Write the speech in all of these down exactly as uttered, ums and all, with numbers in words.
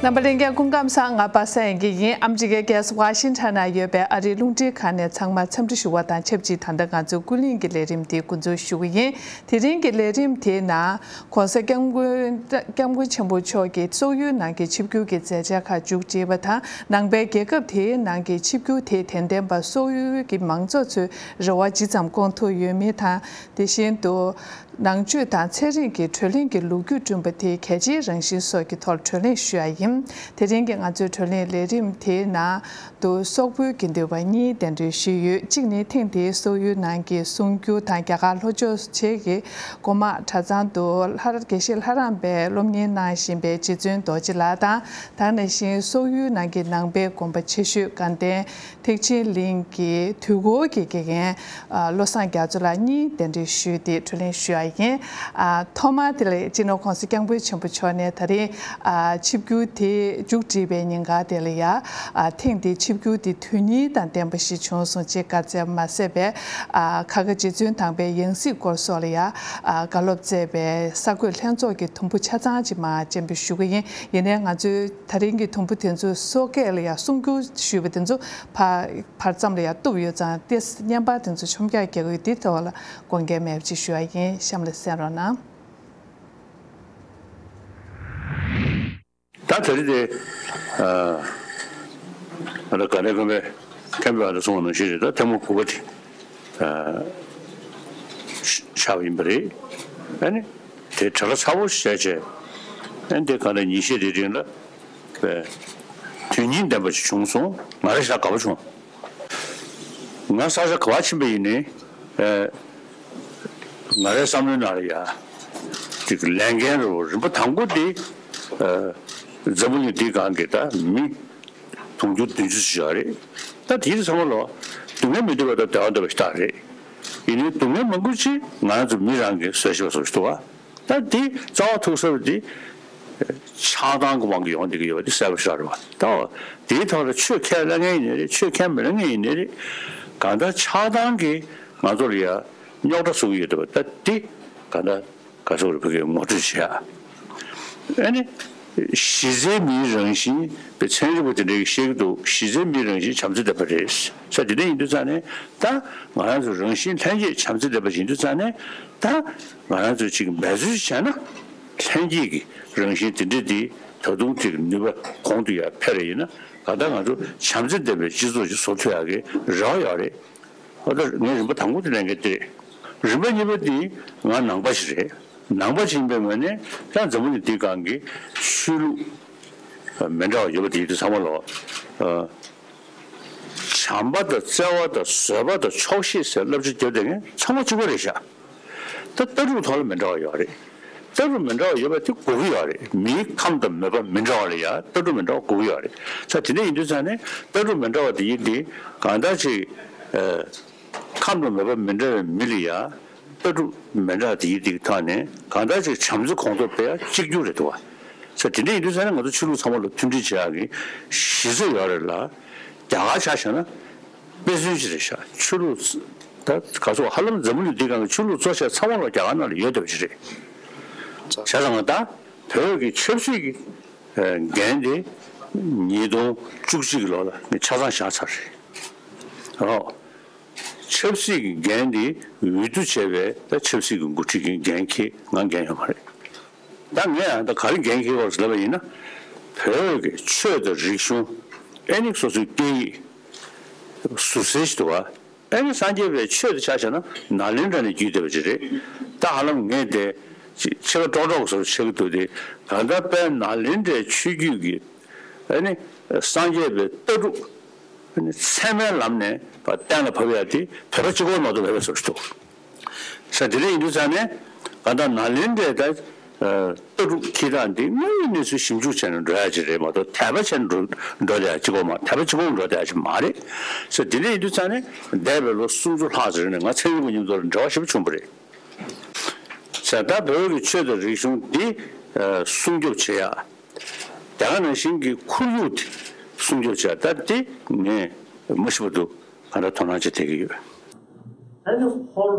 རྣམ་པ་ལྷན་རྒྱས་སྐུ་ཁམས་བཟང་། ང་པ་སངས་དབྱངས་སྐྱིད་ཡིན། ཨ་མི་རི་ཀའི་རྒྱལ་ས་ཝ་ཤིང་ཊོན་ན་ཡོད་པའི་ཨ་རིའི་རླུང་འཕྲིན་ཁང་ནས་ཚང་མར་འཚམས་འདྲི་ཞུ་བ་དང་ཆབས་ཅིག་ད་ལྟ་ང་ཚོའི་ཀུན་གླེང་གི་ལས་རིམ་འདི་འགོ་འཛུགས་ཞུ་གི་ཡིན། དེ་རིང་གི་ལས་རིམ་དེའི་ནང་༸གོང་ས་༸སྐྱབས་མགོན་༸སྐྱབས་མགོན་ཆེན་པོ་མཆོག་གིས་སོག་ཡུལ་ནང་གི་ཆིབས་བསྒྱུར་གྱི་མཛད་འཆར་ཁག་མཇུག་བསྒྲིལ་བ་དང་། ནང་པའི་རྒྱལ་ཁབ་དེའི་ནང་གི་ཆིབས་བསྒྱུར་དེ་དད་ལྡན་པ་སོག་ཡུལ་གྱི་མང་ཚོགས་ཚོའི་རེ་བ་ཇི་ཙམ་སྐོང་ཐུབ་ཡོད་མེད་དང་། དེ་བཞིན་དུ། ནང་ཆོས་དང་ཚན་རིག་གི་གྲོས་གླེང་གི་ལོ་རྒྱུས་བསྐྲུན་པ་དེ་གལ་ཆེའི་རང་བཞིན་སོགས་ཀྱི་ཐོག་གྲོས་གླེང་ཞུ་ཡ་ཡིན། དེ་རིང་གི་ང་ཚོའི་གྲོས་གླེང་ལས་རིམ་དེའི་ནང་དུ་སོག་པོའི་དགེ་འདུན་པ་གཉིས་གདན་འདྲེན་ཞུས་ཡོད། གཅིག་ནི་ཐེངས་འདིའི་སོག་ཡུལ་ནང་གི་གསུང་སྒྱུར་དང་རྒྱ་གར་ལྷོ་ཕྱོགས་བཅས་ཀྱི་སྒོ་མང་གྲྭ་ཚང་དུ་ལྷ་དགེ་བཤེས་ལྷ་རམས་པའི་སློབ་གཉེར་གནང་བཞིན་པའི་རྗེ་བཙུན་རྡོ་རྗེ་ལགས་དང་། ད་ག་ནང་བཞིན་སོག་ཡུལ་ནང་གི་ནང་པའི་དགོན་པ་ཆེ་ཤོས་དགའ་ལྡན་ཐེག་ཆེན་གླིང་གི་དུས་འཁོར་གྱི་དགེ་རྒན་བློ་བཟང་རྒྱ་མཚོ་ལགས་གཉིས་གདན་འདྲེན་ཞུས་ཏེ་གྲོས་གླེང་ཞུ་ཡ་ཡིན། ཨ། ཐོག་མར་དེ་ལ་སྤྱི་ནོར་༸གོང་ས་༸སྐྱབས་མགོན་ཆེན་པོ་མཆོག་ནས་ད་རེས་ཨ། ཆིབས་བསྒྱུར་དེ་མཇུག་བསྒྲིལ་བའི་ཉིན་ག་དེ་ལ་ཡ། ཨ། ཐེངས་འདིའི་ཆིབས་བསྒྱུར་དེ་དོན་སྙིང་དང་ལྡན་པ་ཞིག་བྱུང་སོང་ཅེས་བཀའ་སྩལ་མ་ཟད་པའི། ཨ། ཁ་དགའ་རྗེ་བཙུན་དམ་པའི་ཡང་སྲིད་སྐོར་སོགས་ལ་ཡ། ཨ། བཀའ་སློབ་སྩལ་བའི་གསར་འགོད་ལྷན་ཚོགས་ཀྱི་དུམ་བུ་ཆ་ཚང་ཅིག་མར་སྤྱན་འབུལ་ཞུ་གི་ཡིན། ཡིན་ནའི་ང་ཚོའི་ད་རིང་གི་དུམ་བུ་དེ་ཚོ་སོག་སྐད་ལ་ཡ་གསུང་སྒྱུར་ཞུས་པ་དེ་ཚོ་ཕར་བར་མཚམས་ལ་ཡ་གཏུབ་ཡོད་ཙང་ཏེ་བརྙན་པར་དེ་ཚོ་ཆོམ་རྒྱག་རྒྱག་གི་ཡོད། དེ་ཐོག་ལ་དགོངས་འགལ་མེད་པ་ཅིག་ཞུ་ཡ་ཡིན། གཤམ་ལ་གསན་རོགས་གནང་། ད་དེ་རིང་དེ། ཨ། ང་ལ་དགའ་ལྡན་དགོན་པའི་མཁན་པོས་ཨ་ལ་གསུངས་པ་ནང་བཞིན་རེད། ད་ཐེངས་མ་དགུ་པ་དེ། ཨ། ཆགས་པ་ཡིན་པ་རེད། ཨ་ནི་དེ་གྲ་སྒྲིག་ཚ་པོ་ཞིག་བྱས་བྱས། ཨ་ནི་དེ་གང་ལྟར་ཉིན་ཤས་དེའི་རིང་ལ་དོན་སྙིང་ལྡན་པ་ཞིག་བྱུང་སོང་། ང་རང་ཞེ་དྲག་དགའ་པོ་བྱུང་། ང་ས་ཆ་ག་པར་ཕྱིན་པ་ཡིན་ནའི། ཨ། ང་རའི་བསམ་བློའི་ནང་ལ་ཡ། ཅིག་ལས་འགན་རུ་རིམ་པ་དང་པོ་དེ། ཨ། འཛམ་བུ་གླིང་འདིའི་སྒང་གི་ད་མི་དུང་ཕྱུར་བདུན་ཅུ་ཞིག་ཡོད་རེད། ད་དེའི་ཚང་མ་ལ་སྡུག་བསྔལ་མི་འདོད་པ་དང་བདེ་བ་འདོད་པ་ཞིག་རེད། ཡིན་ནའི་སྡུག་བསྔལ་མང་པོ་ཅིག་ང་རང་ཚོ་མི་རང་གིས་བཟོས་བཞག་པ་བཟོ་ཞིག་འདུག་བ། ད་དེ་རྩ་བ་ཐུག་ས་རུ་དེ་ཆགས་སྡང་གི་དབང་གིས་ཡོང་བསྡད་ཀྱི་ཡོད་པ་དེ་གསལ་པོ་ཞིག་རེད་བ། ད་དེའི་ཐོག་ལ་ཆོས་ཁས་བླངས་མཁན་ཡིན་ནའི་རེད། ཆོས་ཁས་མི་བླངས་མཁན་ཡིན་ནའི་རེད། གང་ལྟར་ཆགས་སྡང་གིས་ང་ཚོ་ལ་ཡ་རྙོག་དྲ་བཟོ་གི་ཡོད་འདུག་བ། ད་དེ་གང་ལྟར་ག་ཚོད་རེ་བོད་སྐད་ངོ་སྤྲོད་བྱེད་ཡ། ཨ་ནི། གཞི་རྩའི་མིའི་རང་བཞིན་པའི་ཚན་རིག་པ་དེ་འདྲས་ཀྱིས་བཤད་ཀྱི་འདུག་གཞི་རྩའི་མིའི་རང་བཞིན་བྱམས་བརྩེ་ལྡན་པ་རེད་ཟེར། དེ་འདྲ་ཡིན་དུས་ཙང་ནས་ད་ང་རང་ཚོ་རང་བཞིན་ལྷན་སྐྱེས་བྱམས་བརྩེ་ལྡན་པ་ཡིན་དུས་ཙང་ནས་ད་ང་རང་ཚོས་ཅིག་འབད་བརྩོན་ཞིག་བྱས་ན་ལྷན་སྐྱེས་ཀྱི་རང་བཞིན་དེ་འདྲས་དེ་ད་དུང་ཅིག་ནུས་པ་གོང་དུ་ཡར་འཕེལ་རེ་ཡིན་ན་གང་ལྟར་ང་ཚོ་བྱམས་བརྩེ་ལྡན་པའི་སྤྱི་ཚོགས་ཅིག་བཟོ་ཐུབ་ཡག་གི་རེ་བ་ཡོད་རེད། ཨོ་ད་ངས་རིམ་པ་དང་པོ་དེ་ལེན་གྱི་དེ་རེད། རིམ་པ་གཉིས་པ་དེ་ང་ནང་པ་ཞིག་རེད། ནང་པ་ཞིག་ཡིན་པའི་ངོས་ནས་ད་འཛམ་བུ་གླིང་འདིའི་སྒང་གི་ཆོས་ལུགས་མི་འདྲ་བ་ཡོད་པ་དེ་ཡིན་དུས་ཚང་མ་ལོ། ཨ། བྱམས་པ་དང་བརྩེ་བ་དང་བཟོད་པ་དང་ཆོག་ཤེས་ཟེར་བསླབ་བྱ་བརྒྱབ་བསྡད་མཁན་ཚང་མ་གཅིག་པ་རེད་ཤག་ད་ལྟ་གྲུབ་ཐོག་ལ་མི་འདྲ་བ་ཡོད་རེད། ལྟ་གྲུབ་མི་འདྲ་བ་ཡོད་པ་དེ་དགོས་ཀྱི་ཡོད་རེད། མིའི་ཁམས་དང་མོས་པ་མི་འདྲ་བ་ལ་ཡང་ལྟ་གྲུབ་མི་འདྲ་བ་དགོས་ཀྱི་ཡོད་རེད། ས་དེ་འདྲ་ཡིན་དུས་ཙང་ནས་ལྟ་གྲུབ་མི་འདྲ་བ་དེ་ཡིན་དེ་གང་ལྟར་ཅིག་ཨ། ཁམས་དང་མོས་པ་མི་འདྲ་བའི་མི་ལ་ཡང་ལྟ་གྲུབ་མི་འདྲ་དེ་ཡིན་དེ་ཐོག་ནས་གང་ལྟར་ཅིག་བྱམས་བརྩེ་གོང་མཐོར་སྤེལ་ཡ་གཅིག་གྱུར་རེད་འདུག་བ། ས་དེ་འདྲ་ཡིན་དུས་ཙང་ནས་ང་ཚོ་ཆོས་ལུགས་ཚང་མ་ལ་མཐུན་སྒྲིལ་བྱེད་ཡག་གི་གཞི་རྩ་ཡོད་རེད་ལ། རྒྱ་གར་ཆ་བཞག་ན། དཔེ་མཚོན་ཅིག་རེད་ཤག་ཆོས་ལུགས། ད་ག་ཚོད་ཧ་ལམ་འཛམ་བུ་གླིང་འདིའི་སྒང་གི་ཆོས་ལུགས་གཙོ་ཆེ་ཚང་མ་ལ་རྒྱ་གར་ནང་ལ་ཡོད་བསྡད་པ་ཞིག་རེད། བྱས་ཙང་ད་བོད་ཀྱི་ཆབ་སྲིད་ཀྱི་འགན་དེ་ཉིས་སྟོང་བཅུ་གཅིག་གི་ལོ་ལ་ངས་ཆ་ཚང་བཞག་ཚར་རེད། ཨོ། ཆབ་སྲིད་ཀྱི་འགན་དེ་འོས་བསྡུ་བྱས་པའི་ད་ཆབ་སྲིད་ཀྱི་འགོ་ཁྲིད་ཀྱི་འགན་འཁྱེར་ང་འགན་ཡོད་མ་རེད། ད་ངས་ད་ག་རེ་འགན་འཁྱེར་བ་ཟེར་ལབ་པ་ཡིན་ན། བོད་ཀྱི་ཆོས་དང་རིག་གཞུང་ཨེ་ནི་སོ་སོའི་སྐད་ཡིག་ཟུར་གསལ་ཞིག་འདུག་བ། ཨེ་ནི་སངས་རྒྱས་པའི་ཆོས་དེ་ཆ་བཞག་ན་ནཱ་ལེནྡྲ་ནས་བརྒྱུད་བསྡད་པ་ཅིག་རེད། ད་ཧ་ལམ་ངས་དེ་ཕྱི་ཕྱི་ཁ་ཀྲོག་ཀྲོག་བཟོ་ཆགས་ཀྱི་འདུག་དེ་གང་ལྟར་དཔལ་ནཱ་ལེནྡྲའི་ཆོས་བརྒྱུད་ཀྱི་ཨེ་ནི་སངས་རྒྱས་པའི་ལྟ་གྲུབ། ཚད་མའི་ལམ་ནས་གཏན་ལ་ཕབ་ཡ་དེ་བོད་པ་གཅིག་པོ་མ་གཏོགས་མེད་པའི་བཟོ་འདྲ་འདུག་ས་དེ་འདྲ་ཡིན་དུས་ཙང་ནས་གང་ལྟར་ནཱ་ལེནྡྲའི་ད་ལྟ་གྲུབ་འཁྱེར་སྟངས་འདི་དངོས་ཡོད་གནས་ཚུལ་ཞིབ་འཇུག་བྱས་ནས་འགྲོ་ཡ་ཅིག་རེད་མ་གཏོགས་དད་པ་བྱས་ནས་འགྲོ་འགྲོ་བསྡད་ཡ་གཅིག་པོ་མ་དད་པ་གཅིག་པོ་འགྲོ་བསྡད་ཡ་ཅིག་མ་རེད། ས་དེ་འདྲ་ཡིན་དུས་ཙང་ནས་འདས་པའི་ལོ་སུམ་ཅུ་ལྷག་ཙམ་རིང་ནས་ང་ཚན་རིག་པ་མཉམ་དུ་ལ་འབྲེལ་བ་ཞེ་པོ་བྱུང་བ་རེད། ས་ད་བོད་ཀྱི་ཆོས་དང་རིག་གཞུང་འདི་སྲུང་སྐྱོབ་བྱེད་ཡ། དེ་ག་ནང་བཞིན་གྱི་ཁོར་ཡུག་དེ་སྲུང་སྐྱོབ་བྱས། ད་དེ་ངས་མ་ཤི་བར་དུ་ག་འདྲ་དོ་སྣང་བྱེད་བསྡད་ཀྱི་ཡོད། ཨ་ནི་ཧོར་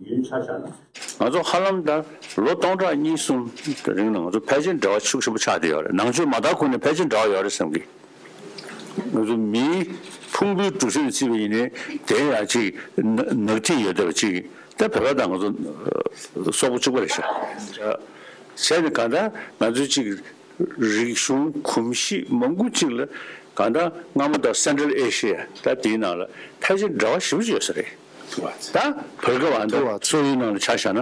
ཡུལ་ཆ་བཞག་ན། ང་ཚོ་ཧ་ལམ་ད་ལོ་སྟོང་ཕྲག་གཉིས་གསུམ་རིང་ལ་ང་ཚོ་ཕལ་ཆེར་འབྲེལ་བ་ཤུགས་ཆེན་པོ་ཆགས་བསྡད་ཡོད་རེད། ནང་ཆོས་མ་དར་གོང་ནས་ཕལ་ཆེར་འབྲེལ་བ་ཡོད་རེད་བསམ་གི། ང་ཚོ་མིའི་ཕུང་པོའི་གྲུ་གཟིངས་ལ་བརྩིས་པ་ཡིན་ནའི་དེ་ཡང་ཅིག་ནག་ནག་ཐིག་ཡོད་བསྡད་པ་ཅིག་ད་བོད་པ་དང་ང་ཚོ་སོག་པོ་གཅིག་པ་རེད་ཤག་བྱས་ནས་གང་ལྟར་ང་ཚོའི་ཅིག་རིག་གཞུང་གོམས་གཤིས་མང་པོ་ཅིག་ལ་གང་ལྟར་སྔ་མོ་དང་Central Asia ད་དེའི་ནང་ལ་ཕལ་ཆེར་འབྲེལ་བ་ཞེ་པོ་ཅིག་ཡོད་ས་རེད། ད་བར་སྐབས་ཨ་ད་སོག་ཡུལ་ནང་ལ་ཆ་བཞག་ན་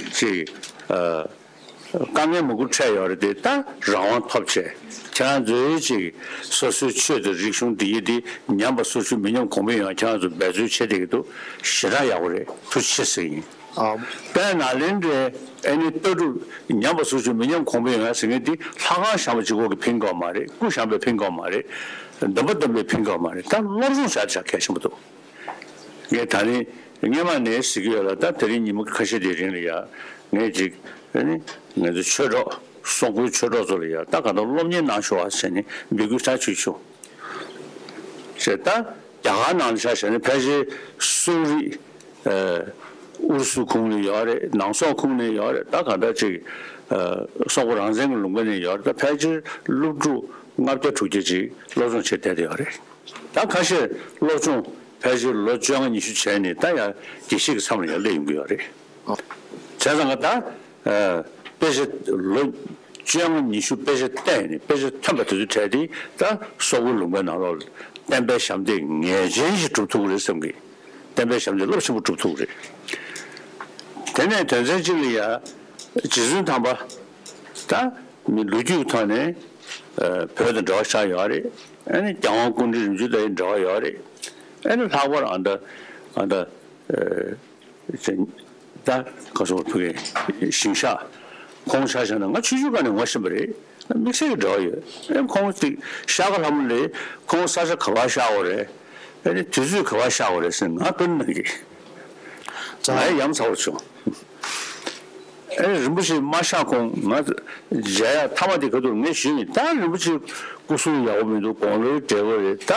ཅིག་ཨ། དཀའ་ངལ་མང་པོ་འཕྲད་ཡོད་རེད་དེ། ད་རང་དབང་ཐོབ་བྱས་ཁྱེད་རང་ཚོའི་ཅིག་སོ་སོའི་ཆོས་དང་རིག་གཞུང་འདི་ཡི་འདི་ཉམས་པ་སོར་ཆུད་མི་ཉམས་གོང་འཕེལ་ཡོང་ཁྱེད་རང་ཚོ་འབད་རྩོལ་བྱེད་བསྡད་ཀྱི་འདུག་ཞེ་དྲག་ཡག་པོ་རེད། ཐུགས་རྗེ་ཆེ་ཟེར་གྱི་ཡིན། ཨ། དཔལ་ནཱ་ལེནྡྲའི་ཨེ་ནི་ལྟ་གྲུབ་ཉམས་པ་སོར་ཆུད་མི་ཉམས་གོང་འཕེལ་ཡོང་ཡ་ཟེར་མཁན་འདི་ལྷ་ཁང་བཞེངས་པ་གཅིག་པོ་གིས་ཕན་གྱི་ཡོད་མ་རེད། སྐུ་བཞེངས་པས་ཕན་གྱི་ཡོད་མ་རེད། འདོན་པ་འདོན་པས་ཕན་གྱི་ཡོད་མ་རེད། ད་སློབ་སྦྱོང་བྱ་བྱ་གལ་ཆེན་པོ་འདུག་ངས་ད་རིང་སྔས་མ་ནས་ཟེར་གྱི་ཡོད་ལ། ད་དེ་རིང་ཉིན་མོ་ཁ་ཤས་དེའི་རིང་ལ་ཡ་ངས་ཅིག་ཨ་ནི་ང་ཚོ་ཆོས་གྲོགས་སོག་པོའི་ཆོས་གྲོགས་ཚོ་ལ་ཡ་ད་གང་ལྟར་སློབ་གཉེར་གནང་ཤོག་ཨ་ཟེར་ནས་འབོད་སྐུལ་ཧྲག་ཅིག་བྱུང་། བྱས་ད་རྒྱ་གར་ནང་ཆ་བཞག་ན་ཕལ་ཆེར་སོག་རིགས་ཨུ་རུ་སུ་ཁོངས་ནས་ཡོད་རེད། ནང་སོག་ཁོངས་ནས་ཡོད་རེད། ད་གང་ལྟར་ཅིག་སོག་པོ་རང་བཙན་གྱི་ལུང་པ་ནས་ཡོད་རེད། ད་ཕལ་ཆེར་སློབ་ཕྲུག་ལྔ་བརྒྱ་དྲུག་བརྒྱ་ཅིག་སློབ་སྦྱོང་བྱེད་བསྡད་ཡོད་རེད། ད་ཁ་ཤས་སློབ་སྦྱོང་ཕལ་ཆེར་ལོ་བཅོ་ལྔ་ཉི་ཤུ་བྱས་ནས་ད་ཡང་དགེ་བཤེས་ཀྱི་མཚམས་ལ་ཡང་སླེབས་ཡོང་གི་ཡོད་རེད། བྱས་ཙང་ད་དཔེ་ཆ་ལོ་བཅོ་ལྔ་ཉི་ཤུ་དཔེ་ཆ་བལྟས་ནས་དཔེ་ཆ་ཐོན་པ་དེ་ཚོ་གྲས་དེ་ད་སོག་པོའི་ལུང་པའི་ནང་ལོགས་ལ་བསྟན་པའི་ཞབས་འདེགས་ངེས་ཅན་ཞིག་སྒྲུབ་ཐུབ་ཀྱི་རེད་བསམ་གི། བསྟན་པའི་ཞབས་འདེགས་རླབས་ཆེན་པོ་སྒྲུབ་ཐུབ་ཀྱི་རེད། དེ་ནས་དོན་ཚན་གཅིག་ལ་ཡ་རྗེ་བཙུན་དམ་པ་ད་མི་ལོ་རྒྱུས་ཐོག་ནས་བོད་དང་འབྲེལ་བ་ཆགས་ཡོད་རེད། ཨ་ནི་རྒྱལ་དབང་སྐུ་ཕྲེང་རིམ་བྱོན་དང་འབྲེལ་བ་ཡོད་རེད། ཨ་ནི་ལྷག་པར་ཨ་ད་ཨ་ད་ད་ག་སོགས་ཕུགས་ཀྱི་ཞིང་ཤག་ཁོང་ཆ་བཞག་ན་ང་ཆུང་ཆུང་སྒང་ནས་ངོ་ཤེས་པ་རེད། དམིགས་བསལ་གྱི་འབྲེལ་བ་ཡོད། ཨེ་ཁོང་ཅིག་ཤར་ཁ་ལྷ་མོ་ལས་ཁོང་ས་ཆ་ག་པར་ཤར་བ་རེད། ཨེ་ནི་དུས་ཚོད་ག་པར་ཤར་བ་རེད་ཟེར་ང་དཔེར་ན་གི་ང་ཡང་ཡ་མཚར་པོ་བྱུང་། ཨེ་རིན་པོ་ཆེ་མ་ཤར་གོང་ང་མཇལ་ཡ་མཐའ་མ་དེ་ག་དུས་ངས་ཞུས་ཡིན། ད་རིན་པོ་ཆེ་སྐུ་གཟུགས་ཡག་པོ་མི་འདུག་དགུང་ལོའི་བགྲེས་པོ་རེད། ད་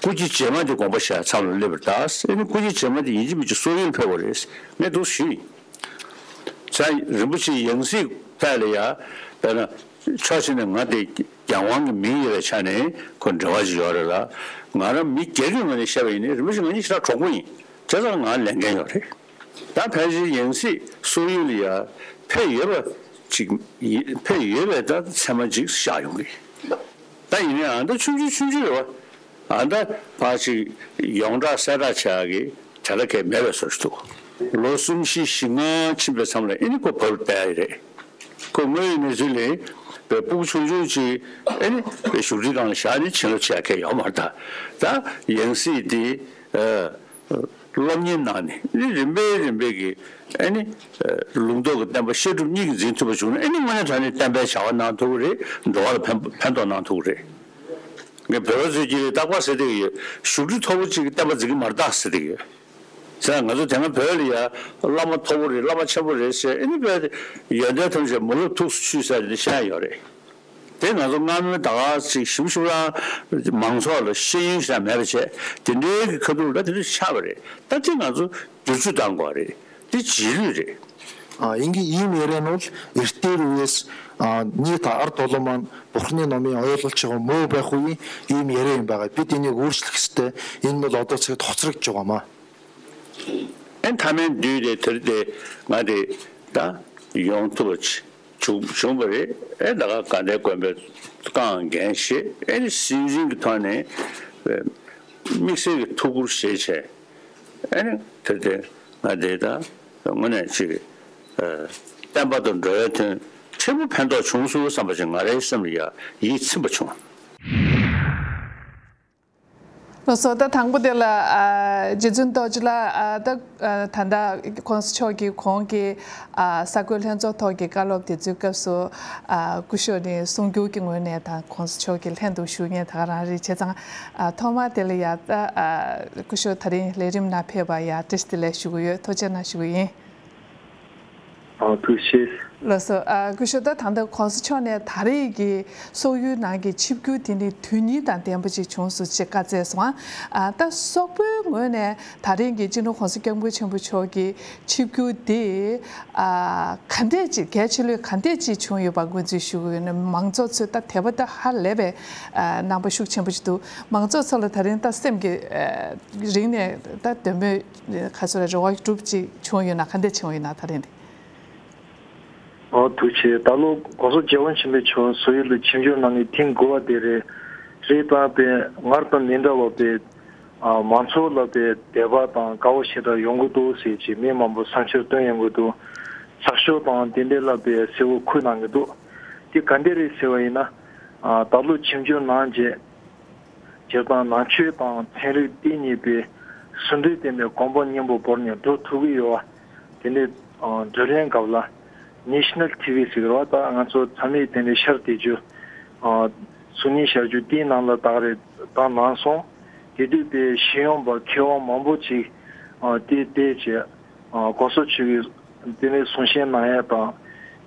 སྐུ་སྐྱེ་རྗེས་མ་དེ་དགོངས་པ་བཞེས་མཚམས་ལ་སླེབས་པ་རེད། ད་ཨེ་ནི་སྐུ་སྐྱེ་རྗེས་མ་དེ་ཡིན་གཅིག་མིན་གཅིག་སོག་ཡུལ་ཕེབས་པ་རེད། ངས་འདུག་ཞུས་ཡིན། ས་རིན་པོ་ཆེ་ཡང་སྲིད་ཕེབས་ལ་ཡ། དཔེར་ན་ཕྱོགས་གཅིག་ནས་ང་དེ་རྒྱལ་དབང་གི་མིང་ཡོད་པའི་ཆ་ནས་ཁོ་འབྲེལ་བ་ཞིག་ཡོད་རེད་ལ། ང་རང་མི་སྒེར་གྱི་ངོས་ནས་བཤད་པ་ཡིན་ན་རིན་པོ་ཆེ་ང་གཉིས་ཞེ་དྲག་གྲོགས་པོ་ཡིན། བྱས་ཙང་ང་ལས་འགན་ཡོད་རེད། ད་ཕལ་ཆེར་ཡང་སྲིད་སོག་ཡུལ་ལ་ཡ་ཕེབས་ཡོད་པ་ཅིག་ཡིན། ཕེབས་ཡོད་པའི་ད་མཚན་མ་ཅིག་ཤར་ཡོང་གི། ད་ཡིན་ནའང་ད་ཆུང་ཆུང་ཆུང་ཆུང་རེད་བ། ཨ་ད་ཕར་ཅིག་ཡོངས་གྲགས་གསལ་བསྒྲགས་བྱ་གི་གྲལ་ལ་གས་མེད་པའི་བཟོ་ཞིག་འདུག་ལོ་གསུམ་བཞི་བཞི་ལྔ་ཕྱིན་པའི་མཚམས་ལ་ཨེ་ནི་ཁོ་བར་བསྡད་ཡི་རེད། ཁོ་དངོས་ཡོད་གནས་ཚུལ་ལས་པའི་སྤུ་གུ་ཆུང་ཆུང་ཅིག་ཨེ་ནི་པའི་བཞུགས་ཁྲིའི་སྒང་ལ་བཞག་ནས་བྱིན་རླབས་བྱེད་ཡ་གས་ཡོད་མ་རེད། ད་ད་ཡང་སྲིད་དེ་ཨ། སློབ་གཉེར་གནང་ནས་ཨ་ནི་རིམ་པས་རིམ་པས་ཀྱི་ཨ་ནི་ལུང་རྟོགས་ཀྱི་བསྟན་པ་བཤད་སྒྲུབ་གཉིས་ཀྱིས་འཛིན་ཐུབ་པ་བྱུང་ན་ཨ་ནི་དངོས་གནས་དྲང་གནས་བསྟན་པའི་བྱ་བ་གནང་ཐུབ་ཀྱི་རེད། འགྲོ་བ་ལ་ཕན་ཕན་ཐོགས་གནང་ཐུབ་ཀྱི་རེད། ངས་བོད་པ་ཚོས་ཀྱིས་རྟག་པར་ཟེར་བསྡད་ཀྱི་ཡོད། བཞུགས་ཁྲི་མཐོ་པོ་གཅིག་གིས་བསྟན་པ་འཛིན་གྱི་མ་རེད་ད་ཟེར་བསྡད་ཀྱི་ཡོད། ཟེར་ན་ང་ཚོ་དེ་སྔ་བོད་ལ་ཡ་བླ་མ་མཐོ་པོ་རེད། བླ་མ་ཆེན་པོ་རེད་ཟེར་ཨ་ནི་བོད་ཡོན་ཏན་ཐམས་ཅད་མ་ལུས་ཐུགས་སུ་ཆུད་ཟེར་དེ་བཤད་ཡ་ཡོད་རེད། དེ་ང་ཚོ་སྔ་མོའི་ད་ག་ཅིག་ཞིབ་ཞིབ་རང་མང་ཚོགས་ལ་ཤེས་ཡོན་ཞིག་མེད་པ་བྱས་དེ་འདྲའི་གི་ཁ་ཐུག་ལ་དེ་འདྲ་ཆགས་པ་རེད། ད་དེ་ང་ཚོ་བསྒྱུར་བཅོས་གཏང་དགོས་རེད། དེ་རྗེས་ལུས་རེད། ཨ་ཡིན་གྱི་ཡིན་མེད་རེད་ནོ། ཨིར་ཏེ་རུ་ཡེས་ཨ་ཉི་ད་ཨར་ཏོ་ལོ་མན་བོར་ནི་ནོ་མི་ཨོ་ཡོ་ལོ་ཆེ་བ་མོ་བེ་ཧུ་ཡིན་ཡིན་མེད་རེད། ཡིན་པ་ག་བི་དེ་ནི་འུར་ཤི་ལིག་སི་ཏེ་ཡིན་ནོ་ལོ་ཏོ་ཚེ་ཐོག་ཚེ་རིག་ཅོ་ག་མ། ཨེ་མཐའ་མའི་དུས་དེ་དེར་དེ་ང་དེ་ད་ཡོང་ཐུབ་པ་བྱུང་བྱུང་བ་རེད། ཨེ་ད་ག་དགའ་ལྡན་དགོན་པའི་རྐང་འགན་བཞེས་ཨེ་ནི་སྲིད་འཛིན་གྱི་ཐོག་ནས་དམིགས་བསལ་གྱི་ཐུགས་ཁུར་བཞེས་བྱས་ཨེ་ནི་དེར་དེ་ང་དེ་ད་དངོས་གནས་ཅིག་བསྟན་པ་དང་འགྲོ་བའི་དོན་ཕྲན་བུ་ཕན་ཐོགས་བྱུང་སོང་བསམ་པ་ཅིག་ང་རའི་སེམས་ལ་ཡ་ཡིད་ཚིམ་པ་བྱུང་། ལགས་སོ། ད་དང་པོ་དེ་ལ་ཨ་རྗེ་བཙུན་རྡོ་རྗེ་ལགས་ཨ་ད་ཨ་ད་ལྟ་གོང་ས་མཆོག་གིས་གོང་གི་ཨ་གསར་འགོད་ལྷན་ཚོགས་ཐོག་གི་བཀའ་སློབ་དེ་ཚོའི་སྐབས་སུ་ཨ་སྐུ་ཞབས་ནས་གསུང་སྒྱུར་གྱི་ངོས་ནས་དང་གོང་ས་མཆོག་གི་ལྷན་དུ་ཞུགས་མཁན་ད་ག་རང་རེད། བྱས་ཙང་ཨ་ཐོག་མར་དེ་ལ་ཡ་ད་ཨ་སྐུ་ཞབས་ད་རིང་ལས་རིམ་ནང་ཕེབས་པར་ཡ་བཀྲ་ཤིས་བདེ་ལེགས་ཞུ་གི་ཡོད། ཐུགས་རྗེ་གནང་ཞུ་གི་ཡིན། ཨ་ཐུགས་རྗེ་ཆེ། ལགས་སོ། ཨ། སྐུ་ཞབས། ད་ད་ལྟ་༸གོང་ས་མཆོག་ནས་ད་རེས་ཀྱི་སོག་ཡུལ་ནང་གི་ཆིབས་བསྒྱུར་དེ་ནི་དོན་སྙིང་དང་ལྡན་པ་ཅིག་བྱུང་སོང་ཅེས་བཀའ་སྩལ་སོང་། ཨ། ད་སོག་པོའི་ངོས་ནས་ད་རེས་ཀྱི་སྤྱི་ནོར་༸གོང་ས་༸སྐྱབས་མགོན་ཆེན་པོ་མཆོག་གི་ཆིབས་བསྒྱུར་འདི། ཨ། ག་འདྲས་ཅིག་གལ་ཆེ་ལོས་ག་འདྲས་ཅིག་བྱུང་ཡོད་པ་ངོས་འཛིན་ཞུ་གི་ཡོད་ན། མང་ཚོགས་ཚོས་ད་དད་པ་ད་ཧ་ལས་པའི། ཨ། གནང་པ་ཤུགས་ཆེན་པོ་ཅིག་འདུག་མང་ཚོགས་ཚོ་ལ་ད་རིང་ད་སེམས་ཀྱི། ཨ། རིང་ནས་ད་འདོད་མོས། ཁ་སོ་རེ་རེ་བ་གྲུབ་ཅིག་བྱུང་ཡོད་ན། ག་འདྲས་བྱུང་ཡོད་ན་ད་རིང་འདི། ཨོ། ཐུགས་རྗེ་ཆེ། ད་ལོ་༸གོང་ས་༸སྐྱབས་མགོན་ཆེན་པོ་མཆོག་སོག་ཡུལ་ལ་ཆིབས་བསྒྱུར་གནང་མཁན་ཐེངས་དགུ་པ་དེ་རེད། རེད། ད་དཔེ་སྔར་དང་མི་འདྲ་བ་དཔེ། ཨ། མང་ཚོགས་ལ་དཔེ་དད་པ་དང་དགའ་བོ་ཞེ་དྲག་ཡོང་གི་འདུག་ཟེར་གྱི་མི་མང་པོ་བསམ་འཆར་བཏོན་ཡོང་གི་འདུག་ཚགས་ཤོག་དང་དེ་འདྲས་ལ་དཔེ་གསལ་བོ་འཁོད་གནང་གི་འདུག་དེ་ག་འདྲས་རེད་ཟེར་བ་ཡིན་ན། ཨ། ད་ལོ་ཆིབས་བསྒྱུར་གནང་རྗེས། སྤྱིར་བཏང་ནང་ཆོས་དང་ཚན་རིག་དེ་གཉིས་པོས་ཟུང་འབྲེལ་བསྟེན་པའི་གོམ་པ་མཉམ་པོ་བོར་ནས་འགྲོ་ཐུབ་ཀྱི་ཡོད་པ། དེ་ནས། ཨ། བགྲོ་གླེང་སྐབས་ལ་ནེ་ཤ་ནལ་ཊི་ཝི་ཟེར་བ་དང་ང་ཚོ་ཚང་མས་དེ་ནས་ཤར་དེ་རྒྱུ། ཨ། གཟུགས་བརྙན་ཤར་རྒྱུ་དེའི་ནང་ལ་ད་རེས་ད་གནང་སོང་། དེ་དུས་དཔེ་ཤེས་ཡོན་པ་མཁས་དབང་མང་པོ་ཅིག་ཨ། དེ་བལྟས་བྱས། ཨ། གོང་ས་མཆོག་གིས་དེ་ནས་གསུང་བཤད་གནང་ཡ་དང་།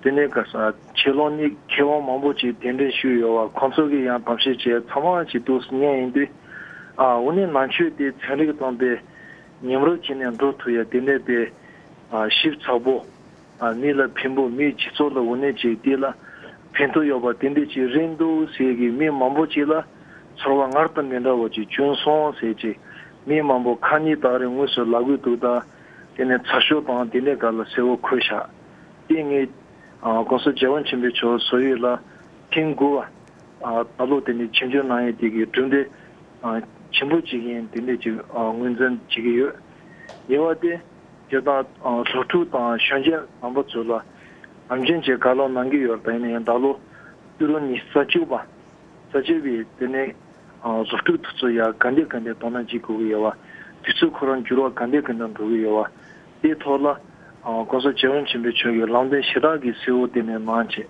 དེ་ནས་ག་ས་ཆེད་ལོག་ནས་མཁས་དབང་མང་པོ་ཅིག་གདན་འདྲེན་ཞུས་ཡོད་པ། ཁོང་ཚོ་གིས་ཡང་གཏམ་བཤད་བྱས་ཚང་མ་ཅིག་འདུག་སེ་ཉན་ཡིན་དུས། ཨ། འོ་ནས་ནང་ཆོས་དེ་ཚན་རིག་དང་དཔེ་མཉམ་རུབ་བྱས་ནས་འགྲོ་ཐུབ་ཡ་དེ་འདྲས་དཔེ། ཨ། ཞིབ་ཚགས་པོ། ཨ། མི་ལ་ཕན་པོ། མིའི་སྤྱི་ཚོགས་ལ་འོ་ནས་ཅིག་དེ་ལ་ཕན་ཐོགས་ཡོད་པ་དེ་འདྲས་ཅིག་རེད་འདུག་ཟེར་གི་མི་མང་པོ་ཅིག་ལ་ཚོར་བ་སྔར་དང་མི་འདྲ་བ་ཅིག་བྱུང་སོང་ཟེར་གྱི་མི་མང་པོ་ཁ་ཉིན་ད་རེས་དངོས་སུ་ལབ་གི་འདུག་ད་དེ་ནས་ཚགས་ཤོག་དང་དེ་འདྲས་སྒང་ལ་གསལ་བོ་འཁོད་ཤག་དེ་ངས། ཨ། གོང་ས་༸སྐྱབས་མགོན་ཆེན་པོ་མཆོག་སོག་ཡུལ་ལ་ཐེངས་དགུ་པ། ཨ། ད་ལོ་དེ་ནས་ཆིབས་བསྒྱུར་གནང་ཡས་དེ་གི་གྲུབ་འབྲས། ཨ། ཆེན་པོ་ཅིག་ཡིན། དེ་འདྲས་ཅིག་ཨ། ངོས་འཛིན་བྱེད་ཀྱི་ཡོད། ཉེ་བ་དེ་སྤྱིར་བཏང་། ཨ། སློབ་ཕྲུག་དང་གཞོན་སྐྱེས་རྣམ་པ་ཚོ་ལ་ནམ་རྒྱུན་བྱས་བཀའ་སློབ་གནང་གི་ཡོད་རེད། ད་ཡིན་ན་ཡང་ད་ལོ་ཕྱི་ལོ་ཉི་ཤུ་རྩ་གཅིག་པ། རྩ་ཆེ་བའི་དེ་ནས། ཨ། སློབ་ཕྲུག་དེ་ཚོ་ཡ་ག་འདྲས་ག་འདྲས་དོ་སྣང་བྱེད་དགོས་ཀྱི་ཡོད་པ། དུས་ཚོད་ཁོ་རང་འགྱུར་བ་ག་འདྲས་ག་འདྲས་འགྲོ་གི་ཡོད་པ། དེའི་ཐོག་ལ། ཨ། གོང་ས་༸སྐྱབས་མགོན་ཆེན་པོ་མཆོག་གིས་ལམ་སྟོན་ཞེ་དྲག་གི་གསལ་བོ་དེ་ནས་གནང་བྱས།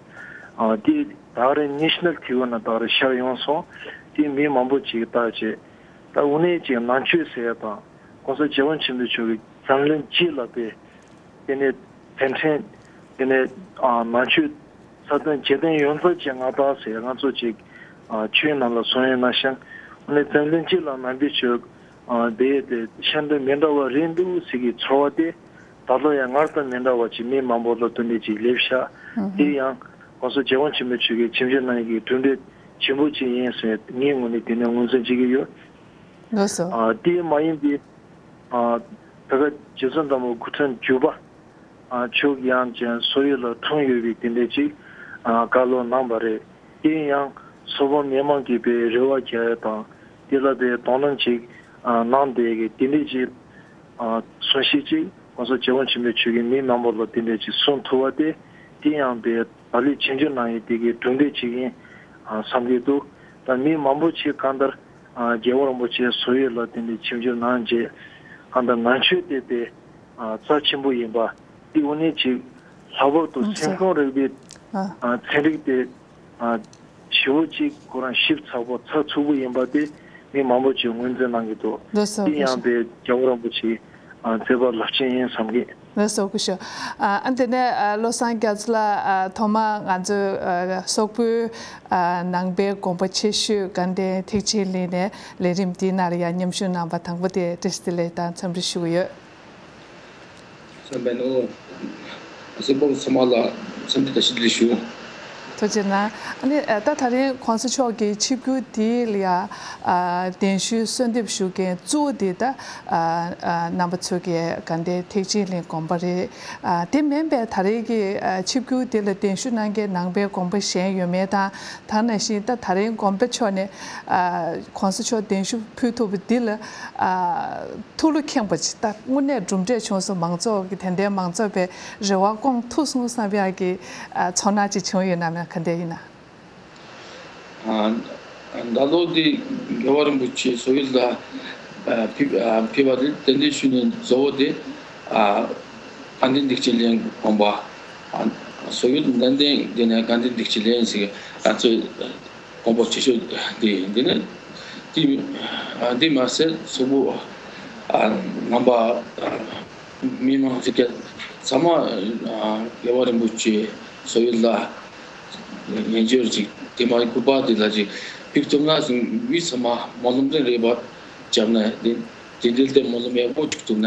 ཨ། དེ་ད་རེས་ནེ་ཤ་ནལ་ཊི་ཝི་ནང་ད་རེས་ཤར་ཡོང་སོང་། དེ་མི་མང་པོ་ཅིག་བལྟས་བྱས། ད་དངོས་གནས་ཅིག་ནང་ཆོས་ཟེར་ཡ་དང་གོང་ས་༸སྐྱབས་མགོན་ཆེན་པོ་མཆོག་གིས་འཛམ་གླིང་སྤྱི་ལ་དཔེ། དེ་ནས་མཛད་འཕྲིན། དེ་ནས། ཨ། ནང་ཆོས་ས་དོན་རྒྱལ་བསྟན་ཡོངས་རྫོགས་ཀྱི་མངའ་བདག་ཟེར་ང་ཚོ་ཅིག་ཨ། ཆོས་ནང་ལ་གསུངས་ཡོད་ན་ཤང་། དེ་ནས་འཛམ་གླིང་སྤྱི་ལ་ནང་པའི་ཆོས། ཨ། དེ་དེ་ཤར་འདྲ་མི་འདྲ་བ་རེད་འདུག་ཟེར་གྱི་ཚོར་བ་དེ་ད་ལོ་ཡང་སྔར་དང་མི་འདྲ་བ་ཅིག་མི་མང་པོ་ལ་དེ་འདྲས་ཅིག་སླེབས་ཤག་དེ་ཡང་གོང་ས་༸སྐྱབས་མགོན་ཆེན་པོ་མཆོག་གིས་ཆིབས་བསྒྱུར་གནང་ཡས་ཀྱི་གྲུབ་འབྲས་ཆེན་པོ་ཅིག་ཡིན་ཟེར་ངའི་ངོས་ནས་དེ་ནས་ངོས་འཛིན་བྱེད་ཀྱི་ཡོད། ལགས་སོ། ཨ། དེ་མ་ཡིན་པའི། ཨ། ད་ག་རྗེ་བཙུན་སྒྲོལ་མ་སྐུ་ཕྲེང་བཅུ་པ། ཨ། མཆོག་ཡང་ཅིག་སོག་ཡུལ་ལ་འཁྲུངས་ཡོད་པའི་དེ་འདྲས་ཅིག་ཨ། བཀའ་སློབ་གནང་བ་རེད། དེ་ཡང་སོག་པོ་མི་མང་གིས་དཔེ་རེ་བ་རྒྱག་ཡ་དང་དེ་ལ་དཔེ་དོ་སྣང་ཅིག་ཨ། གནང་བསྡད་ཀྱི་དེ་འདྲས་ཅིག་ཨ། གསུང་བཤད་ཅིག་གོང་ས་༸སྐྱབས་མགོན་ཆེན་པོ་མཆོག་གིས་མི་མང་པོ་ལ་དེ་འདྲས་ཅིག་གསུང་ཐུབ་པ་དེ། དེ་ཡང་དཔེ་ད་ལོའི་ཆིབས་བསྒྱུར་གནང་ཡས་དེ་གའི་གྲུབ་འབྲས་ཅིག་ཡིན། ཨ། བསམ་གྱི་འདུག་ད་མི་མང་པོ་ཅིག་གང་ལྟར། ཨ། རྒྱལ་བ་རིན་པོ་ཆེ་སོག་ཡུལ་ལ་དེ་འདྲའི་ཆིབས་བསྒྱུར་གནང་རྗེས། གང་ལྟར་ནང་ཆོས་དེ་དཔེ། ཨ། རྩ་ཆེན་པོ་ཡིན་པ། དེ་དངོས་གནས་ཅིག་ལྷག་པར་དུ་ཨུ་སེམས་ཁམས་རིག་པའི། ཨ། ཨ། ཚན་རིག་དེ། ཨ། ཞེ་པོ་ཅིག་ཁོ་རང་ཞིབ་ཚགས་པོ་ཚགས་ཚུད་པོ་ཡིན་པ་དེ་མི་མང་པོ་ཅིག་ངོས་འཛིན་གནང་གི་འདུག་ལགས་སོ། དེ་ཡང་དཔེ་རྒྱལ་བ་རིན་པོ་ཆེའི། ཨ། མཛད་པ་རླབས་ཆེན་ཡིན་བསམ་གི། ལགས་སོ། སྐུ་ཞབས། ཨ། དེ་ནས། ཨ། བློ་བཟང་རྒྱ་མཚོ་ལགས། ཨ། ཐོག་མར་ང་ཚོའི། ཨ། སོག་པོའི། ཨ། ནང་པའི་དགོན་པ་ཆེ་ཤོས་དགའ་ལྡན་ཐེག་ཆེན་གླིང་ནས་ལས་རིམ་འདིའི་ནང་ལ་ཡང་མཉམ་ཞུགས་གནང་བ་དང་པོ་དེ་བཀྲ་ཤིས་བདེ་ལེགས་དང་འཚམས་འདྲི་ཞུ་གི་ཡོད། སེམས་པའི་ནོར། སེམས་པ་ཚང་མ་ལ་འཚམས་འདྲི་བཀྲ་ཤིས་བདེ་ལེགས་ཞུ། ཐུགས་རྗེ་གནང་། ཨ་ནི། ཨ། ད་ད་རིང་གོང་ས་མཆོག་གི་ཆིབས་བསྒྱུར་འདི་ལ་ཡ། ཨ། གདན་ཞུའི་གསོལ་འདེབས་ཞུ་མཁན་གཙོ་བོ་འདི་ད། ཨ། ཨ། རྣམ་པ་ཚོ་གི་དགའ་ལྡན་ཐེག་ཆེན་གླིང་དགོན་པ་རེད། ཨ། དེ་མིན་པའི་ད་རེས་ཀྱི། ཨ། ཆིབས་བསྒྱུར་འདི་ལ་གདན་ཞུ་གནང་མཁན་ནང་པའི་དགོན་པ་གཞན་ཡོད་མེད་དང་། ད་ནང་བཞིན་ད་ད་རིང་དགོན་པ་ཕྱོགས་ནས། ཨ། གོང་ས་མཆོག་གདན་ཞུ་ཕུལ་ཐུབ་པ་འདི་ལ། ཨ། ཐུགས་བློ་ཁེངས་པ་ཅིག་ད་དངོས་གནས་གྲུབ་འབྲས་བྱུང་སོང་། མང་ཚོགས་ཀྱི་དད་ལྡན་མང་ཚོགས་པའི་རེ་བ་སྐོང་ཐུབ་སོང་བསམ་ཡག་གི། ཨ། ཚོར་སྣང་ཅིག་བྱུང་ཡོད་ན་མེད་ག་འདྲ་ཡིན་ན། ཨ། ད་ལོ་འདི་རྒྱལ་བ་རིན་པོ་ཆེ་སོག་ཡུལ་ལ། ཨ། ཕེབས། ཨ། ཕེབས་པ་རེད། གདན་འདྲེན་ཞུས་ནས་གཙོ་བོ་དེ། ཨ། དགའ་ལྡན་ཐེག་ཆེན་གླིང་དགོན་པ། ཨ། སོག་ཡུལ་ནན་ཏན་དེ་ནས་དགའ་ལྡན་ཐེག་ཆེན་གླིང་ཟེར་ང་ཚོའི་དགོན་པ་ཆེ་ཤོས་དེ་ཡིན། དེ་ནས་དེ། ཨ། དེ་མ་ཟད་སོག་པོ། ཨ། ནང་པ། ཨ། མི་མང་ཚོ་ག་ཚང་མ། ཨ། རྒྱལ་བ་རིན་པོ་ཆེ། སོག་ཡུལ་ལ་ཉེ་འབྱོར་ཅིག་དེ་མ་སྐུ་པར་དེ་ལ་ཅིག་ཕུལ་ཐུབ་ན་ཟེར། མི་ཚང་མ་སྨོན་ལམ་རེ་རེ་བར་བརྒྱབ་ན་དེ་དེ་འདྲ་དེ་སྨོན་ལམ་ཡག་པོ་ཅིག་ཐུབ་ན།